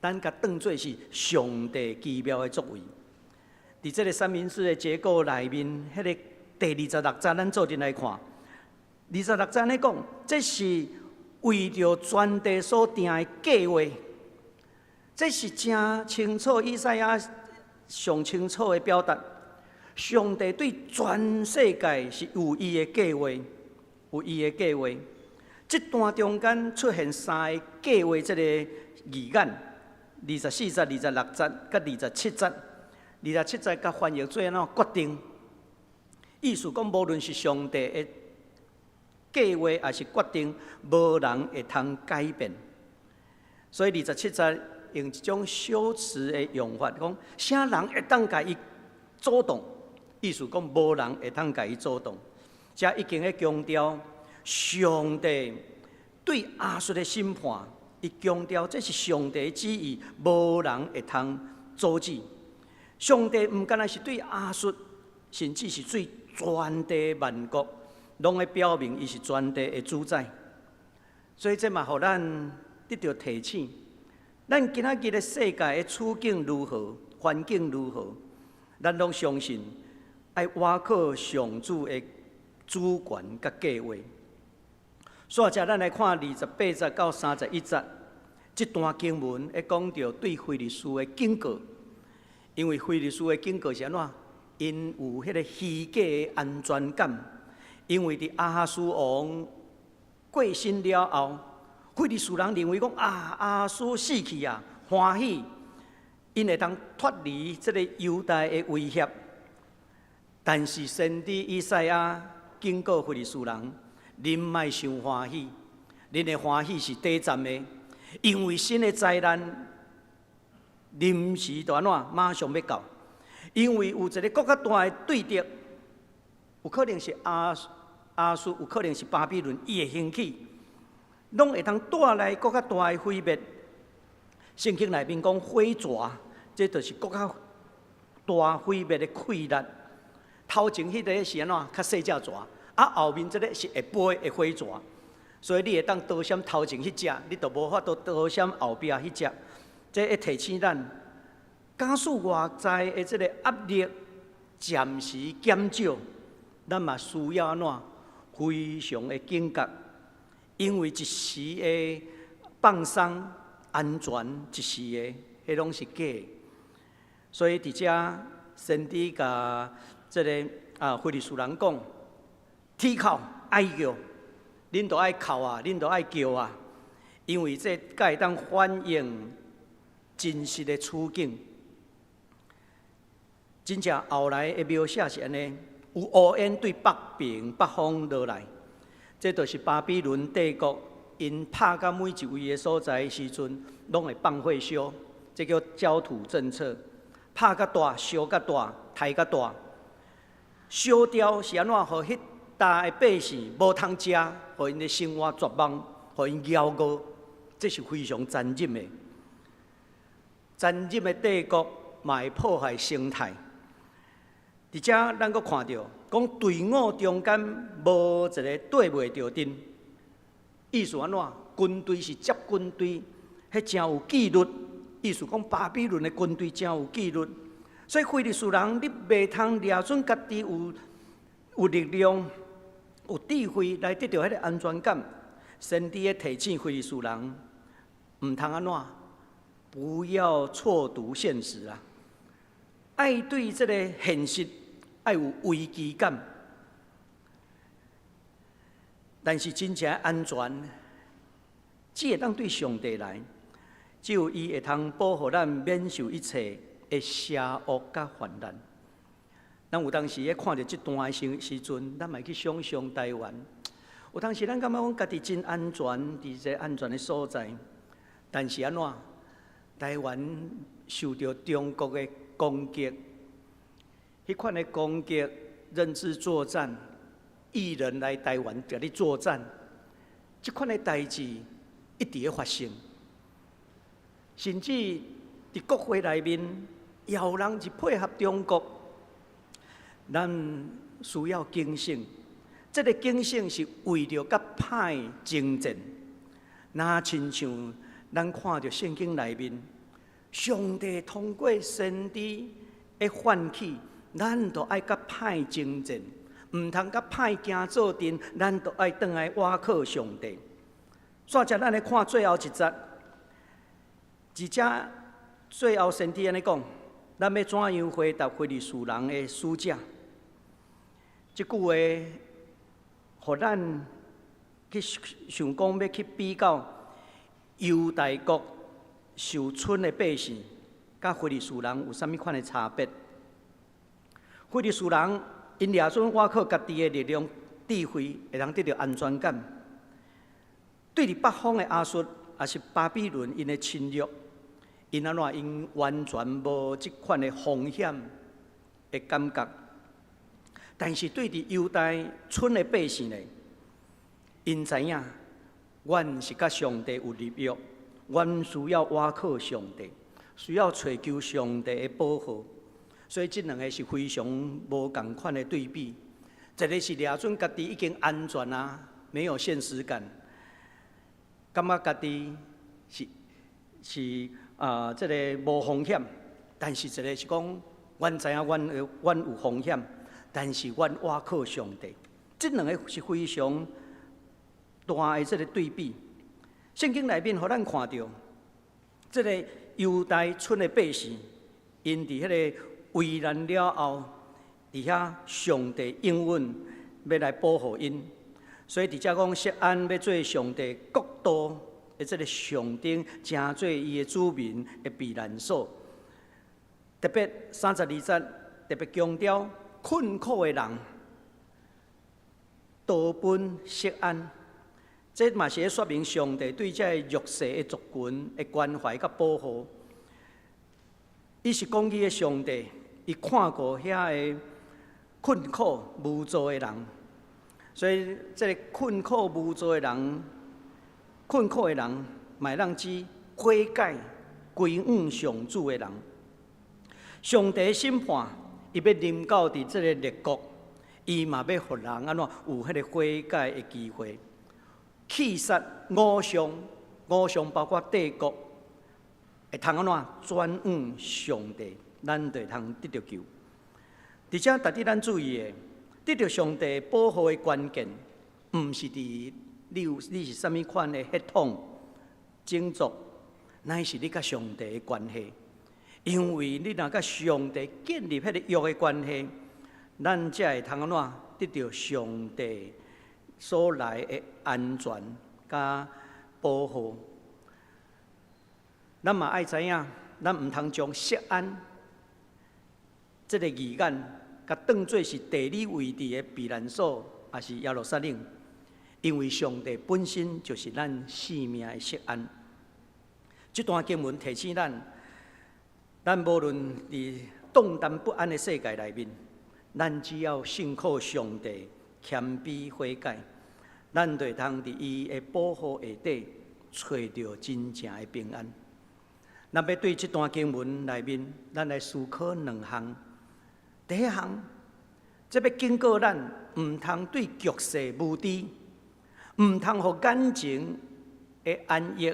咱共當做是上帝奇妙的作為。佇這个三明治的結構內面，彼个第26節，咱做陣來看。二十六節咧講，這是為著全地所定的計劃。這是誠清楚，以賽亞上清楚的表達。上帝對全世界是有伊的計劃，有伊的計劃。這段中間出現三個計劃，這個字眼：24節、26節、佮二十七節。二十七節共翻譯做按怎決定？意思講，無論是上帝的計劃，抑是決定，無人會通改變。所以二十七節用一種修辭的用法，講啥人會當共伊阻擋？意思講，無人會通共伊阻擋。這已經咧強調上帝對亞述的審判，伊強調這是上帝的旨意，無人會通阻止。上帝毋干焦是對亞述，甚至是對全地萬國，攏會表明伊是全地的主宰。所以這嘛，予咱得著提醒：咱今仔日的世界的處境如何，環境如何，咱攏相信愛倚靠上主的主權佮計劃。煞者，咱來看28節到31節，這段經文會講著對非利士的警告。因為非利士的警告是按怎？𪜶有彼个虛假的安全感，因為佇亞哈斯王過身了後，非利士人認為講啊，亞哈斯死去啊，歡喜，𪜶會當脫離這个猶大的威脅。但是先知以賽亞警告非利士人，恁莫傷歡喜，恁的歡喜是短暫的，因為新的災難臨時就按怎，馬上欲到，因為有一个閣較大的對敵，有可能是亞述，有可能是巴比倫，伊會興起，攏會當帶來閣較大的毀滅。聖經內面講火蛇，這就是閣較大毀滅的氣力。頭前彼个是按怎？較細隻蛇，啊後面這个是會飛的火蛇，所以你會當躲閃頭前彼隻，你就無法度躲閃後壁彼隻。這會提醒咱，假使外在的這个壓力暫時減少，咱嘛需要按怎非常的警覺，因為一時的放鬆、安全，一時的，彼攏是假的。所以佇遮先知共這个啊，非利士人講：啼哭哀叫，恁都愛哭啊，恁都愛叫啊，因為這才會當反映真實的處境。真正後來的描寫是按呢，有烏煙對北邊北方落來，這就是巴比倫帝國，𪜶拍到每一位的所在時陣，攏會放火燒，這叫焦土政策。拍較大，燒較大，刣較大，燒掉是按怎？予彼搭的百姓無通食，予𪜶的生活絕望，予𪜶枵餓，這是非常殘忍的。殘忍的帝國嘛會破壞生態。佇遮咱閣看著，講隊伍中間無一个綴袂著陣，意思按怎？軍隊是接軍隊，彼誠有紀律。意思講巴比倫的軍隊誠有紀律，所以非利士人你袂通掠準家己有力量、有智慧來得著彼个安全感。先知咧提醒非利士人，毋通按怎？不要錯讀現實啊！愛對這個現實愛有危機感，但是真正安全，只會當對上帝來，只有伊會通保護咱免受一切的邪惡佮患難。咱有當時咧看著這段的時陣，咱嘛會去想像台灣。有當時咱感覺講家己真安全，佇這個安全的所在，但是按怎？台灣受著中國的攻擊，彼款的攻擊、認知作戰，義人來台灣共你作戰，這款的代誌一直咧發生，甚至佇國會內面，也有人是配合中國。咱需要警醒，這个警醒是為著佮歹爭戰。若親像咱看著聖經內面，上帝通過先知的喚起，咱著愛佮歹爭戰，毋通佮歹行做陣，咱著愛轉來倚靠上帝。煞才咱來看最後一節，而且最後先知按呢講，咱欲怎樣回答非利士人的使者？這句話，予咱去想講欲去比較猶大國受春的百姓，佮非利士人有啥物款的差別？非利士人𪜶掠準倚靠家己的力量、智慧，會通得著安全感。對佇北方的亞述，抑是巴比倫𪜶的侵略，𪜶按怎？𪜶完全無這款的風險的感覺。但是對佇猶大村的百姓呢，𪜶知影，阮是佮上帝有立約，阮需要倚靠上帝，需要揣求上帝的保護。所以這兩个是非常無仝款的對比。一个是掠準家己已經安全啊，沒有現實感，感覺家己是這个無風險。但是一个是講，阮知影阮有風險，但是阮倚靠上帝。這兩个是非常大的這个對比。聖經內面予咱看著，這个猶大村的百姓，𪜶佇彼个危難了後，佇遐上帝應允欲來保護𪜶，所以佇遮講錫安欲做上帝國度的這个上頂，成做伊的子民的避難所。特別32節特別強調困苦的人逃奔錫安，這嘛是咧說明上帝對這个弱勢的族群的關懷佮保護。伊是公義的上帝，伊看顧遐个困苦無助的人，所以這个困苦無助的人，困苦的人，嘛會當指悔改歸向上主的人。上帝審判，伊欲臨到佇這个列國，伊嘛欲予人按怎有彼个悔改的機會。棄殺偶像，偶像包括帝國，會通按怎轉向上帝，咱就會通得著救。佇遮值得咱注意的，得著上帝保護的關鍵，毋是佇你是啥物款的血統、種族，乃是你佮上帝的關係。因為你若佮上帝建立彼个約的關係，咱才會通按怎得著上帝所來的安全佮保護。咱嘛愛知影，咱毋通將錫安這个字眼，共當做是地理位置的避難所，抑是耶路撒冷。因為上帝本身就是咱性命的錫安。這段經文提醒咱，咱無論佇動盪不安的世界內面，咱只要信靠上帝，謙卑悔改，咱就會通佇伊的保護下底，揣著真正的平安。咱欲對這段經文內面，咱來思考兩項。第一項，這欲警告咱，毋通對局勢無知，毋通予眼前的安逸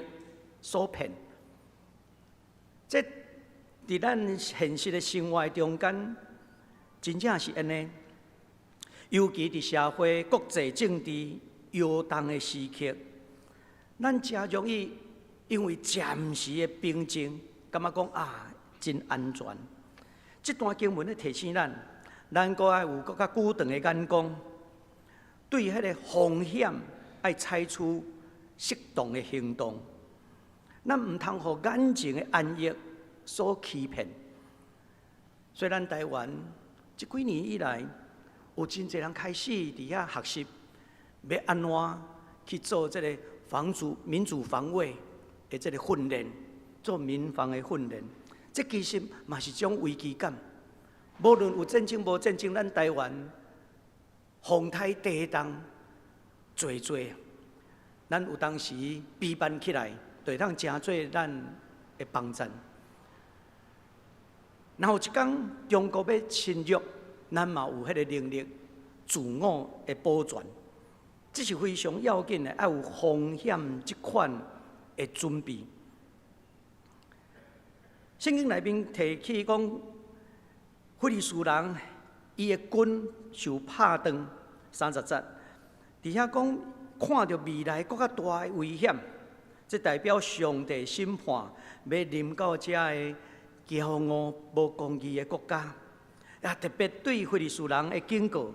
所騙。這佇咱現實的生活中間，真正是按呢。尤其佇社會、國際政治搖動的時刻，咱誠容易因為暫時的平靜，感覺講啊，真安全。這段經文咧提醒咱，咱閣愛有閣較久長的眼光，對彼個風險愛採取適當的行動。咱毋通予眼前的安逸所欺騙。雖然台灣這幾年以來，有真濟人開始佇遐學習，欲按怎去做這个防主民主防衛的這个訓練，做民防的訓練。這其實嘛是種危機感。無論有戰爭無戰爭，咱台灣風颱地動濟濟，咱有當時備辦起來，就會當成做咱的幫贊。若有一工中國欲侵略，咱嘛有彼個能力自我的保全，這是非常要緊的，愛有風險這款的準備。聖經內面提起講，非利士人伊的弓受拍斷，30節，佇遐講看著未來閣較大的危險，這代表上帝審判欲臨到遮个驕傲無公義的國家，也特別對非利士人的警告。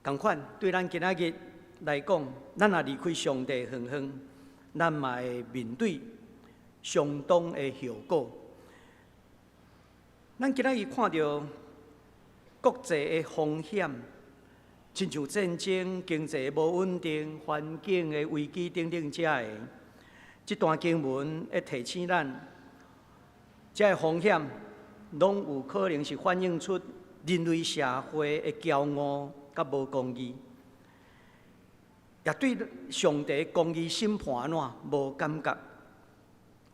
仝款對咱今仔日來講，咱若離開上帝遠遠，咱嘛會面對相當的後果。咱今仔日看著國際的風險，親像戰爭、經濟無穩定、環境的危機等等遮个，這段經文會提醒咱，這个風險攏有可能是反映出人類社會的驕傲佮無公義，也對上帝公義審判按怎無感覺。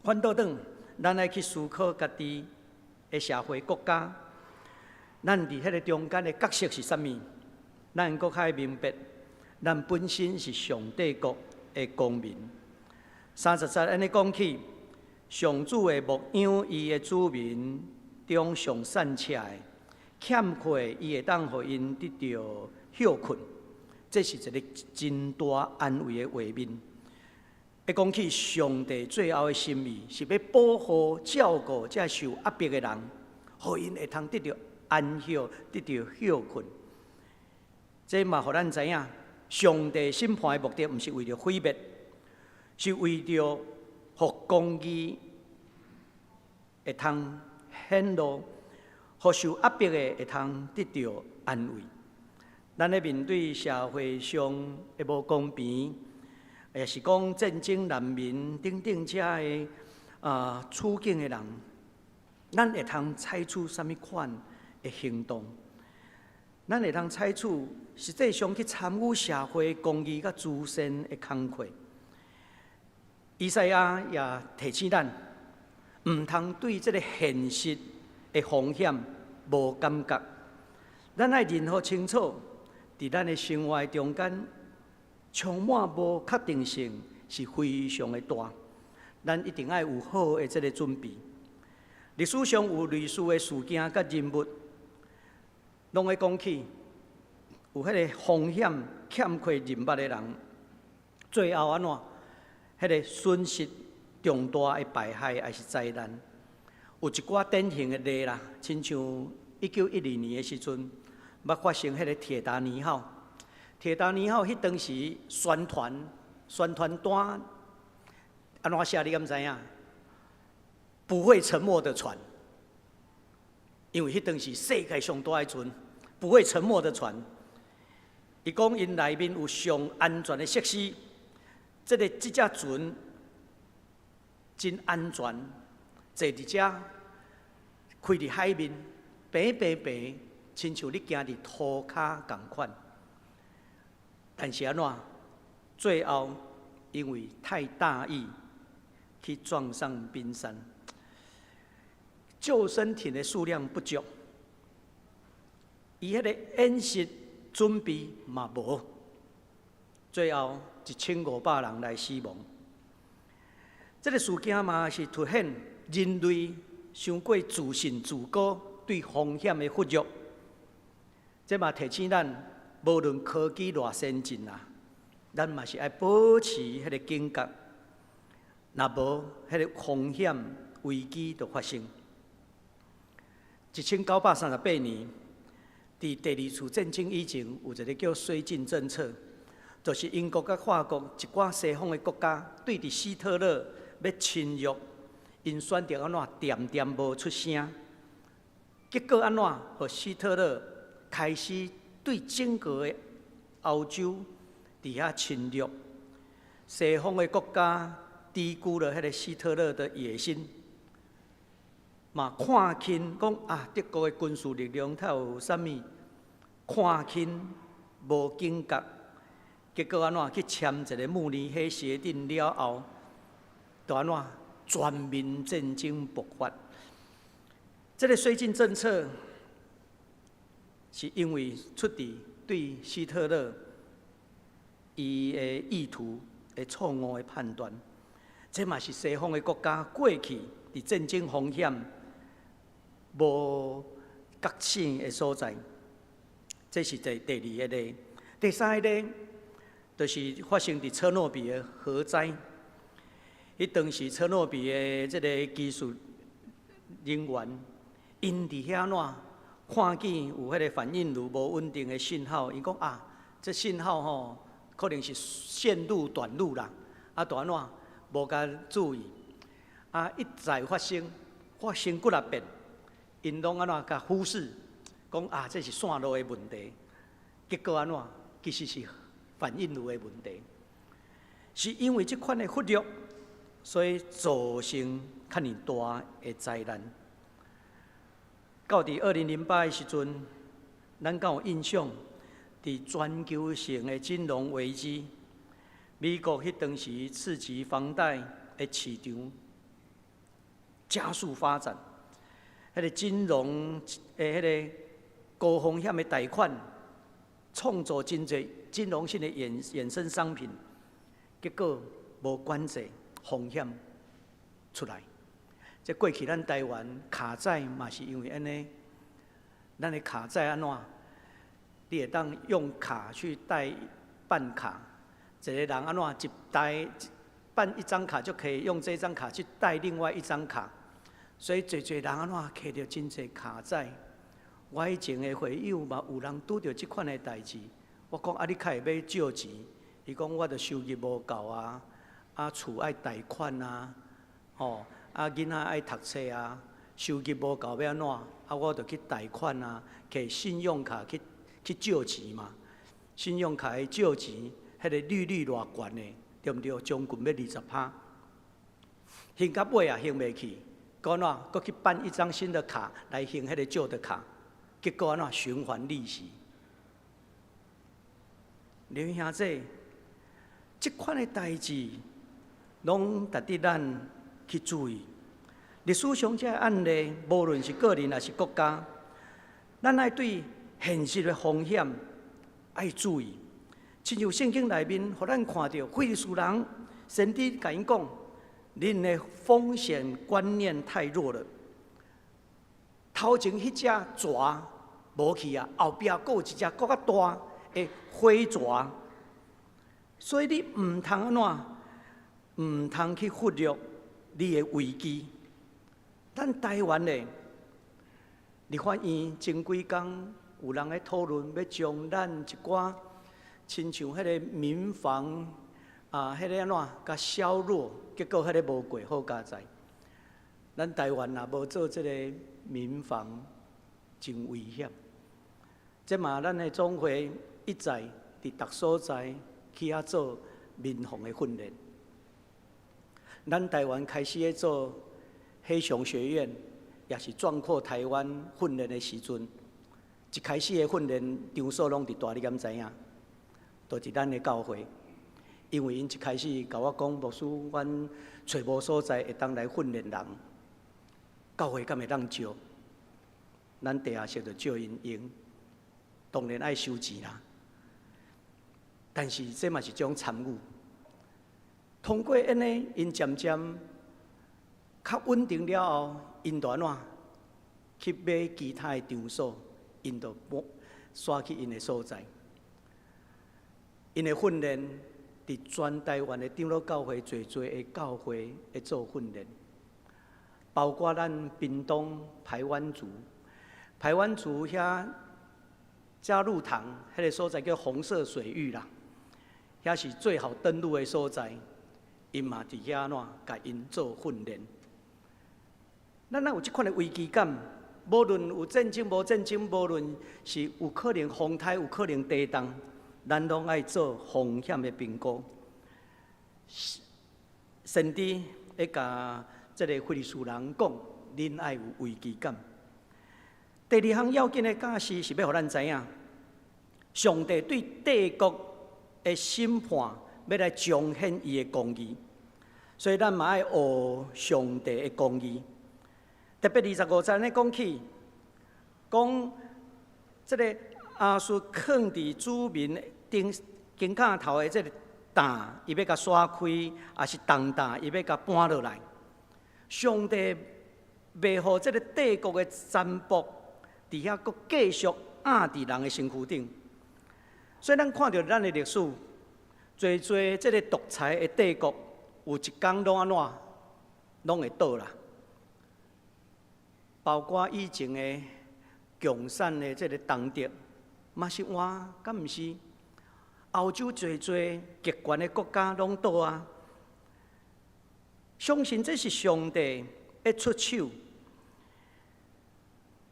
反倒轉，咱愛去思考家己的社會國家，咱佇彼个中間的角色是啥物？咱閣較愛明白，咱本身是上帝國的公民。30節按呢講起，上主會牧養伊的子民中上散赤的，欠缺伊會當予𪜶得著歇睏。這是一个真大安慰的畫面。會講起上帝最後的心意，是欲保護、照顧這受壓迫的人，予𪜶會通得著安息、得著歇睏。這嘛，予咱知影，上帝審判的目的，毋是為著毀滅，是為著予公義會通顯露，予受壓迫的會通得著安慰。咱咧面對社會上的無公平，也是講戰爭難民等等遮个處境的人，咱會通採取啥物款的行動？咱會通採取實際上去參與社會公義佮慈善的工課。以賽亞也提醒咱，毋通對這个現實的風險無感覺。咱愛認好清楚，佇咱的生活中間，充滿無確定性是非常的大。咱一定愛有好的這个準備。歷史上有類似的事件佮人物，攏會講起有彼个風險欠缺人脈的人，最後按怎？彼个損失重大的敗害，抑是災難。有一寡典型的例啦，親像1912年的時陣，捌發生彼个鐵達尼號。鐵達尼號彼當時宣傳單按怎寫？你敢知影？不會沉沒的船，因為彼當時世界上大的船，不會沉沒的船。伊講𪜶內面有上安全的設施，這隻船真安全，坐佇遮開佇海面，平平平，親像你行佇塗跤仝款。但是按怎？最後因為太大意，去撞上冰山。救生艇的數量不足，伊彼个演習準備嘛無，最後1500人來死亡。這个事件嘛是凸顯人類傷過自信自高，對風險的忽略。這嘛提醒咱，無論科技偌先進啊，咱嘛是愛保持彼个警覺。若無，彼个風險危機就發生。1938年，佇第二次戰爭以前，有一个叫綏靖政策，就是英國佮法國一寡西方的國家，對佇希特勒欲侵略，𪜶選擇按怎恬恬無出聲。結果按怎？予希特勒開始對整個的歐洲佇遐侵略，西方的國家低估了彼个希特勒的野心，嘛看輕講啊，德國的軍事力量較有啥物？看輕無警覺，結果按怎去簽一个慕尼黑協定了後，就按怎全面戰爭爆發。這个綏靖政策是因為出佇對希特勒伊的意圖的錯誤的判斷，這嘛是西方的國家過去佇戰爭風險無覺醒的所在。這是第二个例，第三个例就是發生佇車諾比的核災。彼當時車諾比的這个技術人員，𪜶佇遐怎看見有彼个反應爐無穩定的信號，𪜶講啊，這信號吼可能是線路短路啦，啊，就按怎無共注意，啊，一再發生，發生幾若遍，𪜶攏按怎共忽視，講啊，這是線路的問題，結果按怎，其實是反應爐的問題，是因為這款的忽略，所以造成較爾大的災難。到佇2008的時陣，咱敢有印象？佇全球性的金融危機，美國彼當時次級房貸的市場加速發展，彼个金融的彼个高風險的貸款，創造真濟金融性的衍生商品，結果無管制風險出來。這過去咱台灣卡債嘛是因為按呢，咱的卡債按怎？你會當用卡去貸辦卡，一个人按怎一貸辦一張卡就可以用這張卡去貸另外一張卡，所以濟濟人按怎揢著真濟卡債。我以前的會友嘛有人拄著這款的代誌，我講啊，你較會欲借錢？伊講我著收入無夠啊，啊厝愛貸款啊，吼。啊，囡仔愛讀冊啊，收入無夠欲按怎？啊，我就去貸款啊，摕信用卡去借錢嘛。信用卡去借錢，彼个利率偌懸的，對毋對？將近欲20%。還到尾啊，還袂去，閣按怎？閣去辦一張新的卡來還彼个舊的卡，結果按怎？循環利息。劉兄弟，這款的代誌，攏值得咱去注意。歷史上這个案例，無論是個人抑是國家，咱愛對現實的風險愛注意。親像聖經內面，予咱看著非利士人，先知共𪜶講，恁的風險觀念太弱了。頭前彼隻蛇無去啊，後壁閣有一隻閣較大的火蛇，所以你毋通按怎？毋通去忽略你的危機。咱台灣呢，立法院前幾工有人咧討論，欲將咱一寡親像彼个民防啊，彼个按怎共削弱，結果彼个無過，好佳哉。咱台灣若無做這个民防，真危險。這嘛，咱的總會一再佇逐所在去遐做民防的訓練。咱台灣開始咧做海上學院，也是壯闊台灣訓練的時陣，一開始的訓練場所攏佇佗，你敢知影？就佇咱的教會，因為𪜶一開始共我講，牧師，阮揣無所在會當來訓練人，教會敢會當借？咱地下室就借𪜶用，當然愛收錢啦。但是這嘛是一種參與。通過按呢，𪜶漸漸較穩定了後，𪜶就按怎去買其他的場所，𪜶就搬徙去𪜶的所在。𪜶的訓練佇全台灣的長老教會濟濟的教會會做訓練，包括咱屏東排灣族，排灣族遐加祿塘彼个所在叫紅色水域啦，遐是最好登陸的所在，𪜶嘛佇遐按怎共𪜶做訓練。咱若有這款的危機感，無論有戰爭無戰爭，無論是有可能風颱，有可能地動，咱攏愛做風險的評估。先知會共這个非利士人講，恁愛有危機感。第二項要緊的教示是欲予咱知影，上帝對帝國的審判，欲來彰顯伊的公義，所以咱嘛愛學上帝的公義。特別25節咧講起，講這个亞述囥佇子民頂肩胛頭的這个擔，伊欲共徙開，抑是重擔，伊欲共搬落來。上帝袂予這个帝國的殘暴，佇遐閣繼續壓佇人的身軀頂。所以咱看著咱的歷史，濟濟這个獨裁的帝國，有一工攏按怎，攏會倒啦。包括以前的共產的這个東德，嘛是換，敢毋是？歐洲濟濟極權的國家攏倒啊！相信這是上帝會出手。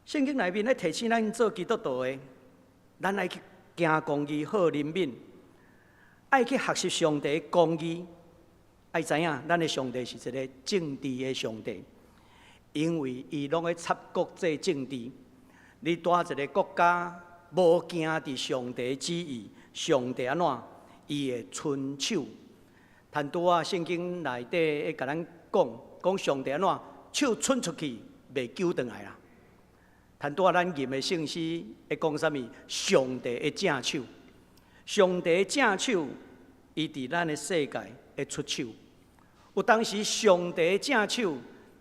聖經內面咧提醒咱做基督徒的，咱愛去行公義、好憐憫，愛去學習上帝的公義，愛知影咱的上帝是一个政治的上帝。因為伊攏會插國際政治，你蹛一个國家無行佇上帝旨意，上帝按怎？伊會伸手。但拄仔聖經內底會共咱講，講上帝按怎？手伸出去，袂救轉來啦。但拄仔咱吟的聖詩會講啥物？上帝的正手，上帝的正手，伊佇咱的世界會出手。有當時上帝的正手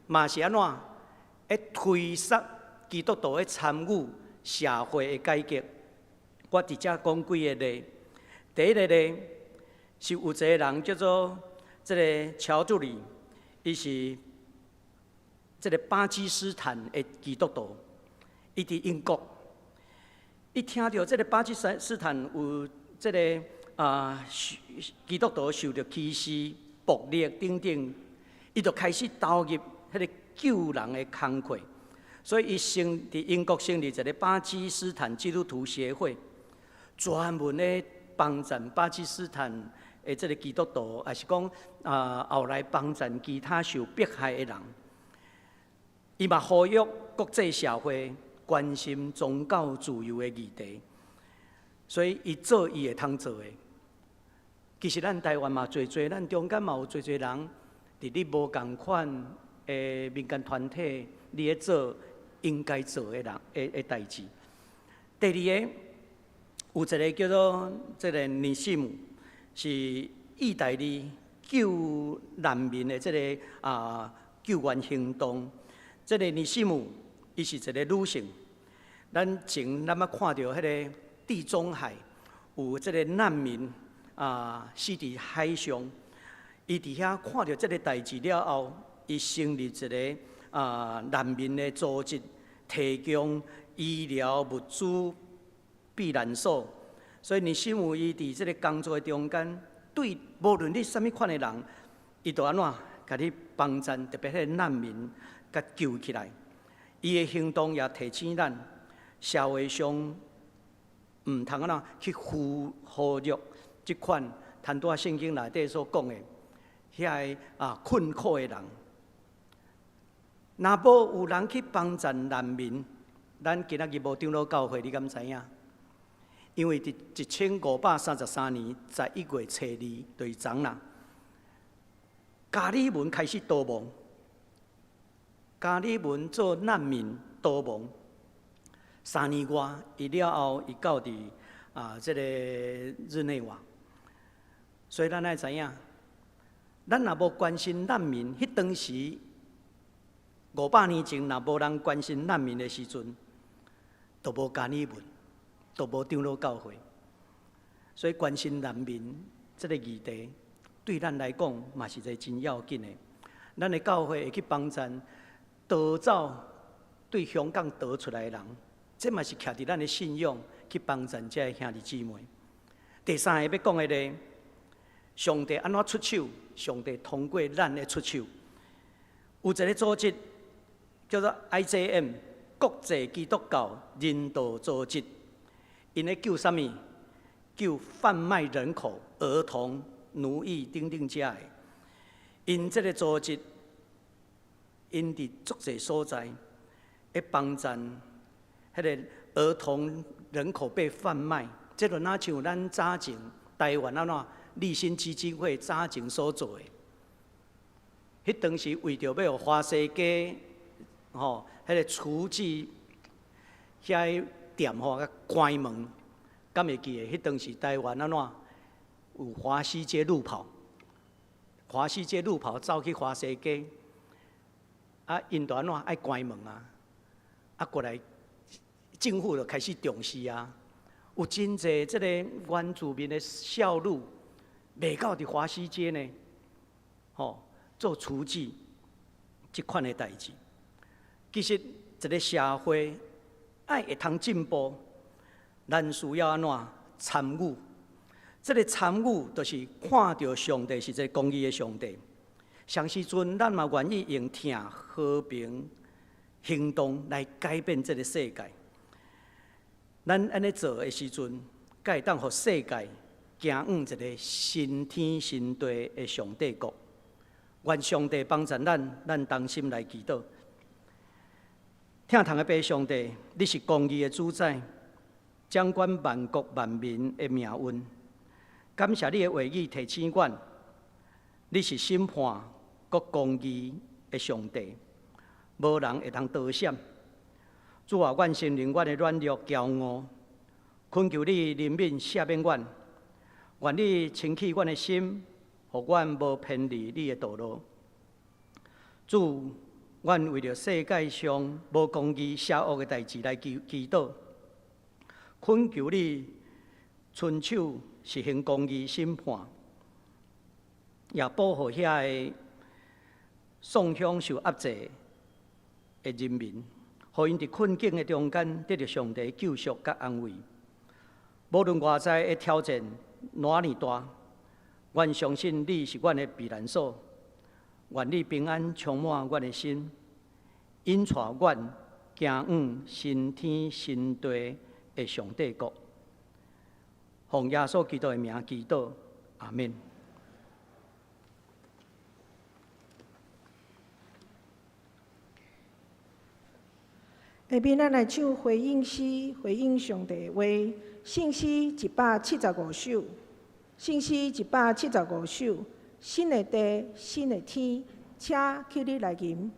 嘛是按怎？會推捒基督徒的參與社會的改革。我佇遮講幾个例。第一个例是有一个人叫做這个喬助理，伊是這个巴基斯坦的基督徒，伊佇英國，伊聽著這个巴基斯坦有這个基督徒受著歧視、暴力等等，伊就開始投入彼个救人的工課，所以伊成佇英國成立一个巴基斯坦基督徒協會，專門咧幫贊巴基斯坦的這个基督徒，抑是講後來幫贊其他受迫害的人。伊嘛呼籲國際社會關心宗教自由的議題，所以伊做伊會通做的。其實咱台灣嘛濟濟，咱中間嘛有濟濟人，佇你無仝款的民間團體，你咧做應該做的人的代誌。第二个，有一个叫做這个尼西姆，是意大利救難民的這个救援行動。這个尼西姆，伊是一个女性。咱前咱捌看著彼个地中海有這个難民死佇海上，伊佇遐看著這个代誌了後，伊成立一个難民的組織，提供醫療物資、避難所。所以尼西姆伊佇這个工作的中間，對無論你啥物款的人，伊都按怎共你幫贊，特別彼个難民，共救起來。伊的行動也提醒咱，社會上毋通按怎去忽略這款，頭拄仔聖經內底所講的遐个困苦的人。若無有人去幫贊難民，咱今仔日無長老教會，你敢知影？因為佇1533年11月初二，就是昨啦，加爾文開始逃亡，加爾文做難民逃亡，3年外，伊了後，伊到佇這个日內瓦。所以咱愛知影，咱若無關心難民，彼當時500年前若無人關心難民的時陣，就無加爾文，就無長老教會。所以關心難民這个議題對咱來講嘛是一个真要緊的。咱的教會會去幫贊逃走對香港逃出來的人，這嘛是徛佇咱的信仰去幫贊這个兄弟姊妹。第三个欲講的咧，上帝按怎出手？上帝通過咱的出手。有一个組織叫做 IJM 國際基督教人道組織，𪜶咧救啥物？救販賣人口、兒童、奴役等等遮的。𪜶這个組織，𪜶佇足濟所在，會幫贊彼个兒童人口被販賣。這就若像咱早前台灣按怎立新基金會早前所做的，彼當時為著欲予華西街吼，彼个廚具遐个店吼，共關門，敢會記得？彼當時台灣按怎有華西街路跑，華西街路跑走去華西街，啊，𪜶就按怎愛關門啊？啊，過來政府就開始重視啊。有真濟這个原住民的少女，賣到佇華西街呢，吼，做雛妓這款的代誌。其實一个社會愛會通進步，咱需要按怎參與？這个參與就是看著上帝是一个公義的上帝。啥時陣咱嘛願意用疼和平行動來改變這个世界。咱按呢做的時陣，才會當予世界行往一个新天新地的上帝國。願上帝幫助咱，咱同心來祈禱。疼痛的父上帝，你是公義的主宰，掌管萬國萬民的命運。感謝你的話語提醒阮，你是審判閣公義的上帝，無人會通躲閃。主啊，阮承認阮的軟弱驕傲，懇求你憐憫赦免阮，願你清氣阮的心，予阮無偏離你的道路。主，阮為著世界上無公義邪惡的代誌來祈祈禱，懇求你伸手實行公義審判，也保護遐個喪鄉受壓制的人民，予𪜶佇困境的中間得著上帝救贖佮安慰。無論外在的挑戰偌爾大，阮相信你是阮的避難所。願你平安充滿阮的心，引帶阮行往新天新地的上帝國。奉耶穌基督的名祈禱，阿們。下面咱來唱回應詩，回應上帝的話。聖詩175首，聖詩175首，新的地，新的天，請起立來吟。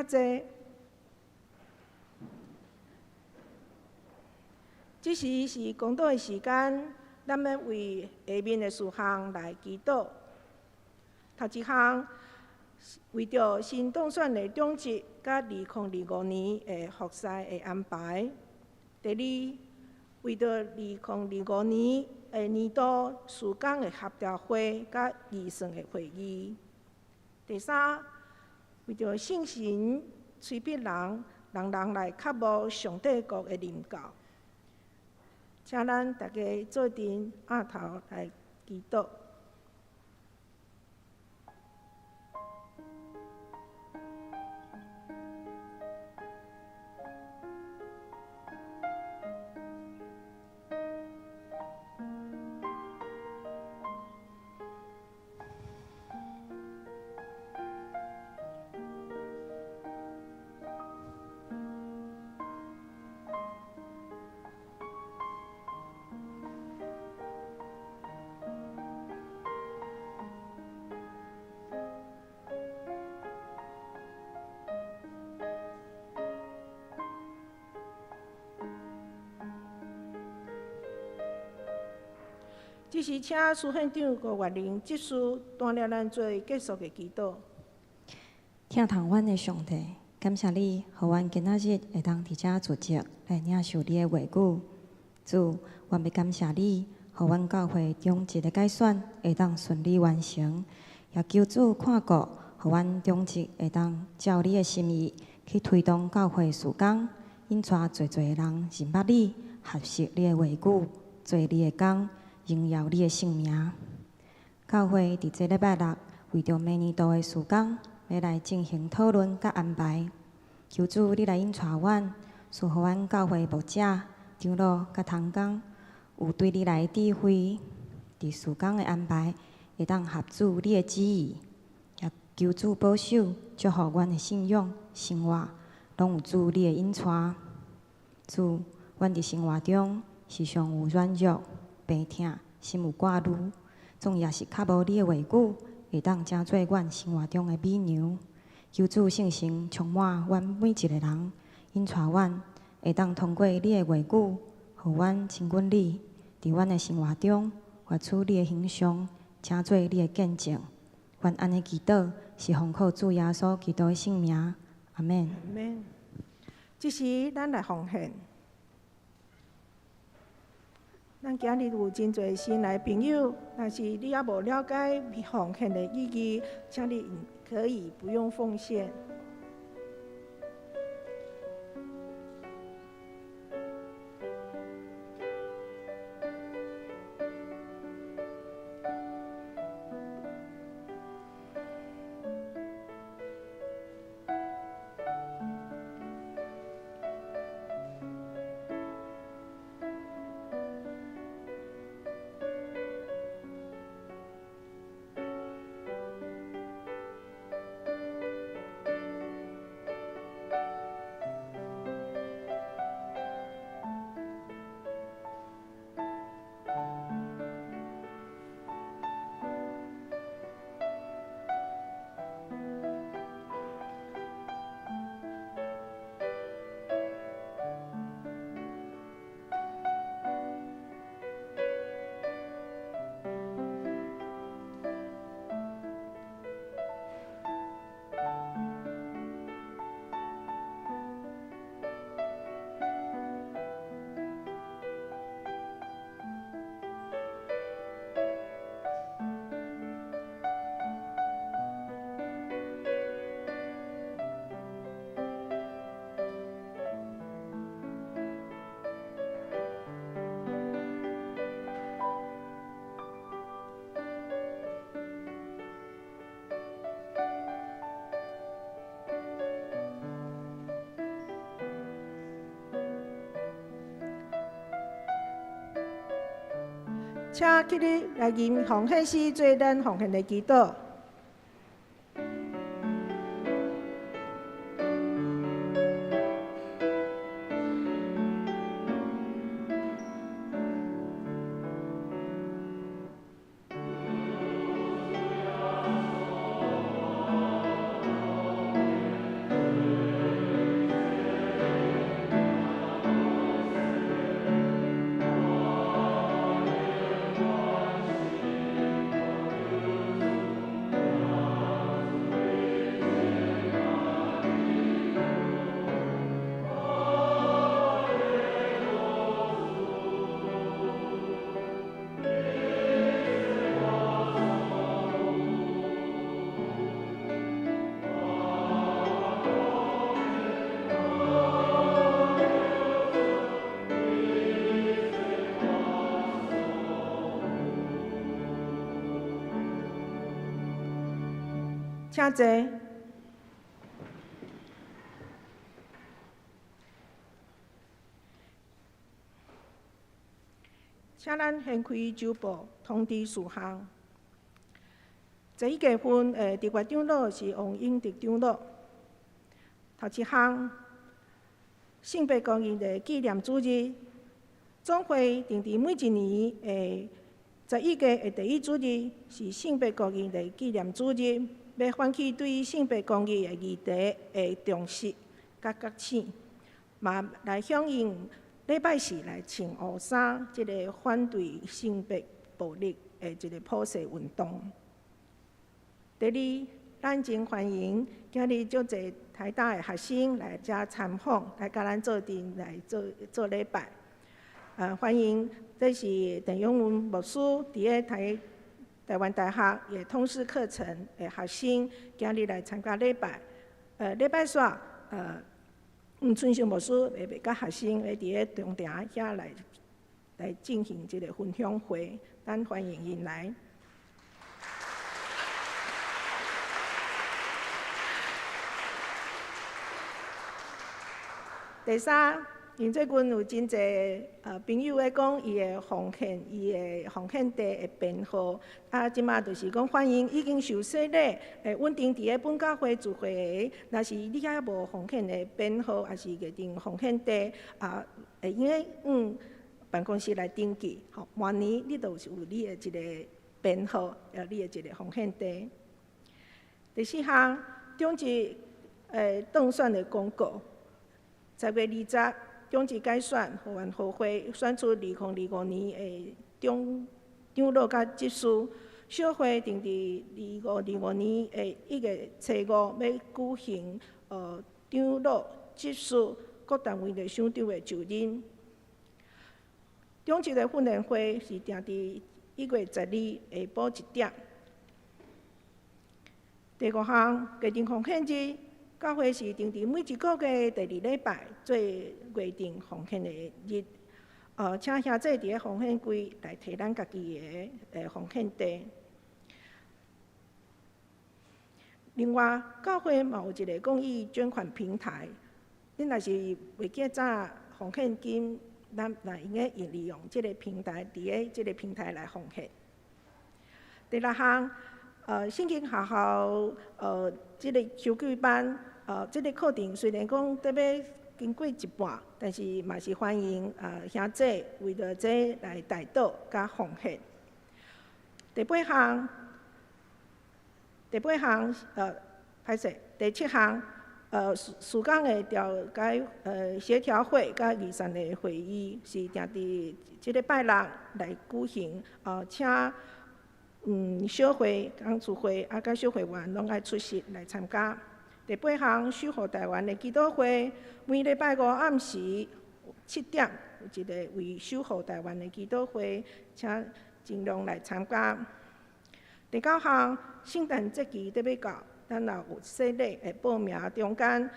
請坐。這時是講道的時間，咱欲為下面的事項來祈禱。頭一項，為著新當選的長執佮2025年的服事的安排。第二，為著2025年的年度事工的協調會佮預算的會議。第三，為著聖神催逼人，人人來渴慕上帝國的臨到。請咱大家做陣徛頭來祈禱。這時，請蘇縣長吳月玲執事帶領咱做結束的祈禱。疼痛阮的上帝，感謝你，予阮今仔日會當佇遮聚集來領受你的話語。主，阮欲感謝你，予阮教會長執的改選會當順利完成，也求主看顧，予阮長執會當照你的心意去推動教會事工，引帶濟濟人認捌你，學習你的話語，做你的工。榮耀你的聖名。教會佇這禮拜六為著明年度的事工，欲來進行討論佮安排。求主你來引帶阮，賜予阮教會牧者、長老佮同工，有對你來的智慧，佇事工的安排會當合主你的旨意。也求主保守，祝福阮的信仰生活，攏有主你的引帶。主，阮佇生活中時常有軟弱、病疼、心有掛慮，總也是較無你的話語，會當成做阮生活中的美娘。求主聖神充滿阮每一个人，引帶阮會當通過你的話語，予阮親近你，佇阮的生活中活出你的形象，成做你的見證。阮按呢祈禱，是奉靠主耶穌基督的聖名。阿們。阿們。這時，咱來奉獻。咱今日有真濟新來朋友，若是你猶無了解奉獻的意義，請你可以不用奉獻。請起立來吟奉獻詩做咱奉獻的祈禱。請坐。請咱掀開周報通知事項。11月份的特別長老是王英德長老。頭一項，性別公義的紀念主日，總會定佇每一年的11月的第一主日是性別公義的紀念主日，欲喚起對性別公義的議題的重視佮覺醒，嘛來響應禮拜四來穿烏衫這个反對性別暴力的一个普世運動。第二，咱真歡迎今日足濟台大的學生來遮參訪，來佮咱做陣來做做禮拜。歡迎，這是鄧永文牧師佇咧台灣大學的通識課程的學生，今日來參加禮拜。禮拜煞，吳春秀牧師會佮學生會佇咧中庭遐來進行這个分享會，咱歡迎𪜶來。第三，因最近有真濟朋友咧講，伊的奉獻，伊的奉獻地的編號，啊，這馬就是講歡迎已經受洗禮，會穩定佇咧本教會聚會的，若是你猶無奉獻的編號，抑是預定奉獻地，啊，會用得往辦公室來登記，吼，明年你就有你的一个編號，你的一个奉獻地。第四項，長執當選的公告，10月20，長執改選，後援後會選出2025年的長老佮執事。小會定佇2025年的1月初5欲舉行長老、執事各單位的首長的就任。長執的訓練會是定佇1月12下晡1點。第五項，家庭奉獻日，教會是定佇每一個月第二禮拜做月定奉獻的日。請兄弟佇咧奉獻櫃來提咱家己的奉獻地。另外，教會嘛有一个公益捐款平台，恁若是袂記紮奉獻金，咱嘛會用得利用這个平台，佇咧這个平台來奉獻。第六項，聖經學校這个秋季班，這个課程雖然講得欲經過一半，但是嘛是歡迎兄弟為著這來代禱佮奉獻。第八項，第八項，歹勢，第七項，事工的調解協調會佮預算的會議是定佇這禮拜六來舉行，請小會、董事會啊，佮小會員攏愛出席來參加。第八項，守護台灣的祈禱會，每禮拜五暗時7點有一个為守護台灣的祈禱會，請盡量來參加。第九項，聖誕節期得欲到，咱若有洗禮的報名中間，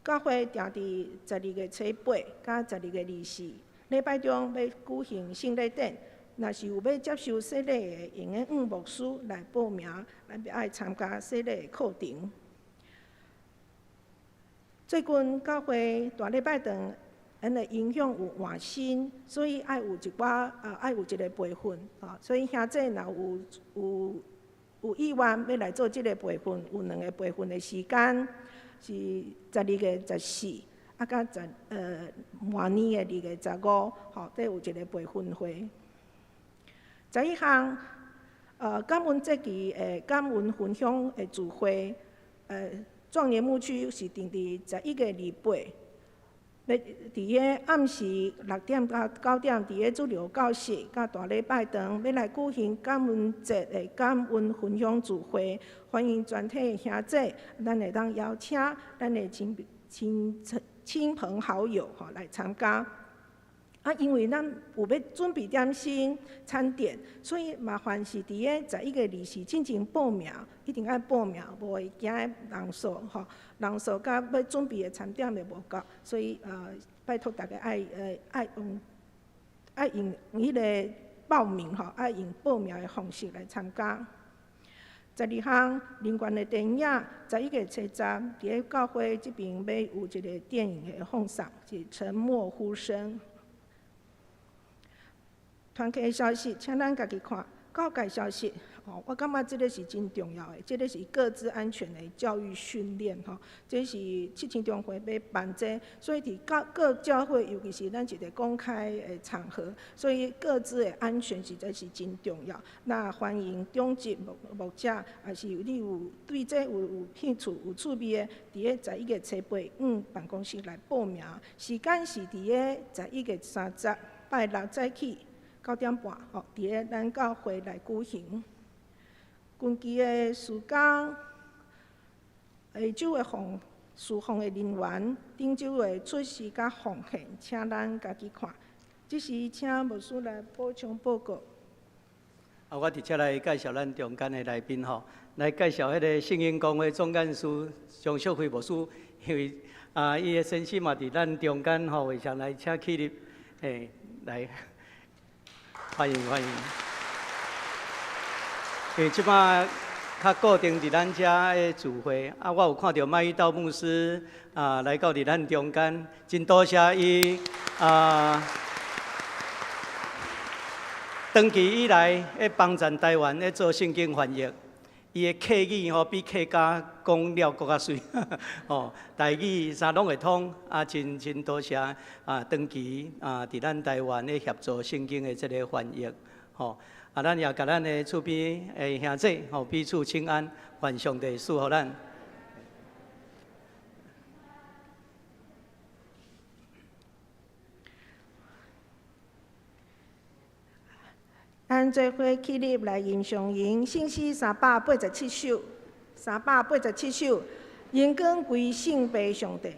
教會定佇12月初8佮12月24禮拜中欲舉行聖禮典。若是有欲接受洗禮的，會用得向牧師來報名，來愛參加洗禮的課程。最近教會大禮拜堂，𪜶的音響有換新，所以愛有一寡愛有一个培訓啊。所以兄弟若有意願欲來做這个培訓，有兩个培訓的時間，是12月14，啊，佮十明年的2月15，吼，這有一个培訓會。11項，感恩節期的感恩分享的聚會，壯年牧區是定佇11月28，欲佇咧暗時6點到9點，佇咧主流教室佮大禮拜堂，欲來舉行感恩節的感恩分享聚會，歡迎全體兄弟，咱會當邀請咱的親朋好友吼來參加。啊，因為咱有欲準備點心、餐點，所以麻煩是佇咧11月24進前報名，一定愛報名，無會驚人數吼，人數佮欲準備的餐點會無夠，所以拜託大家愛用彼个報名吼，愛用報名的方式來參加。12项人权的电影，11月70，伫咧教会这边欲有一个电影的放送，是《沉默呼声》。团契的消息，请咱家己看。告解消息，吼，我感觉这个是真重要的，这个是个资安全的教育训练，吼，这是七星中会欲办这个，所以伫各各教会，尤其是咱一个公开的场合，所以个资的安全实在是真重要。那欢迎长执牧者，抑是你有对这有兴趣、有趣味的，伫咧11月初8，往办公室来报名，时间是伫咧11月30，拜六早起9点半，吼，伫咧咱教会来举行。近期的事工，下周的侍奉的人员，顶周的出席佮奉献，请咱家己看。这时，请牧师来补充报告。啊，我直接来介绍咱中间的来宾吼，来介绍彼个圣婴公会总干事张淑惠牧师，因为啊，伊的先生嘛伫咱中间吼，会上来请起立，嘿，来。欢迎欢迎。欸，这摆较固定伫咱遮的聚会，啊，我有看著麦玉道牧师啊来到伫咱中间，真多谢伊啊，长期以来咧帮赞台湾咧做圣经翻译，伊的客语吼比客家讲了阁较媠，吼，台语啥拢会通，啊，真真多谢啊，长期啊，伫咱台湾咧协助圣经的这个翻译，吼，啊，咱也共咱的厝边的兄弟吼彼此请安，愿上帝赐福咱。咱做伙起立来吟诵吟圣诗387首，387首，荣光归圣父上帝。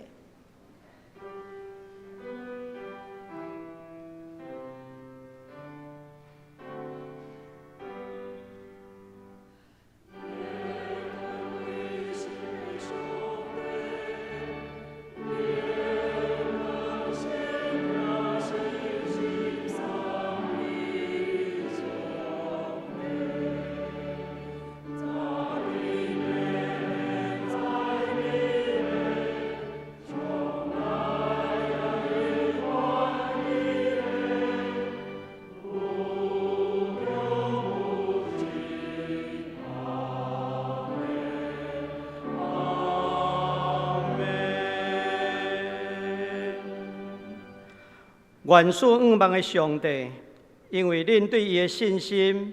愿赐向望的上帝，因为恁对伊的信心，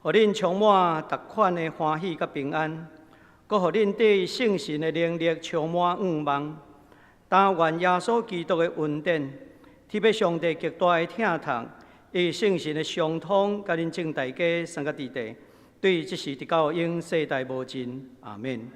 予恁充满逐款的欢喜佮平安，阁予恁对圣神的能力充满向望。但愿耶稣基督的恩典，天父上帝极大的疼痛，以圣神的相通，佮恁众大家三个弟弟，对这时直到永世代无尽。阿们。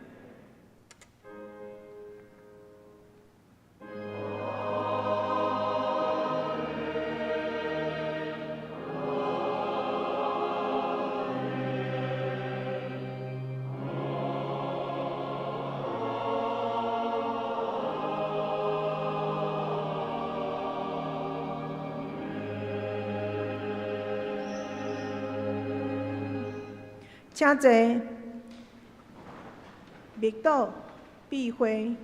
请坐，默祷、闭会。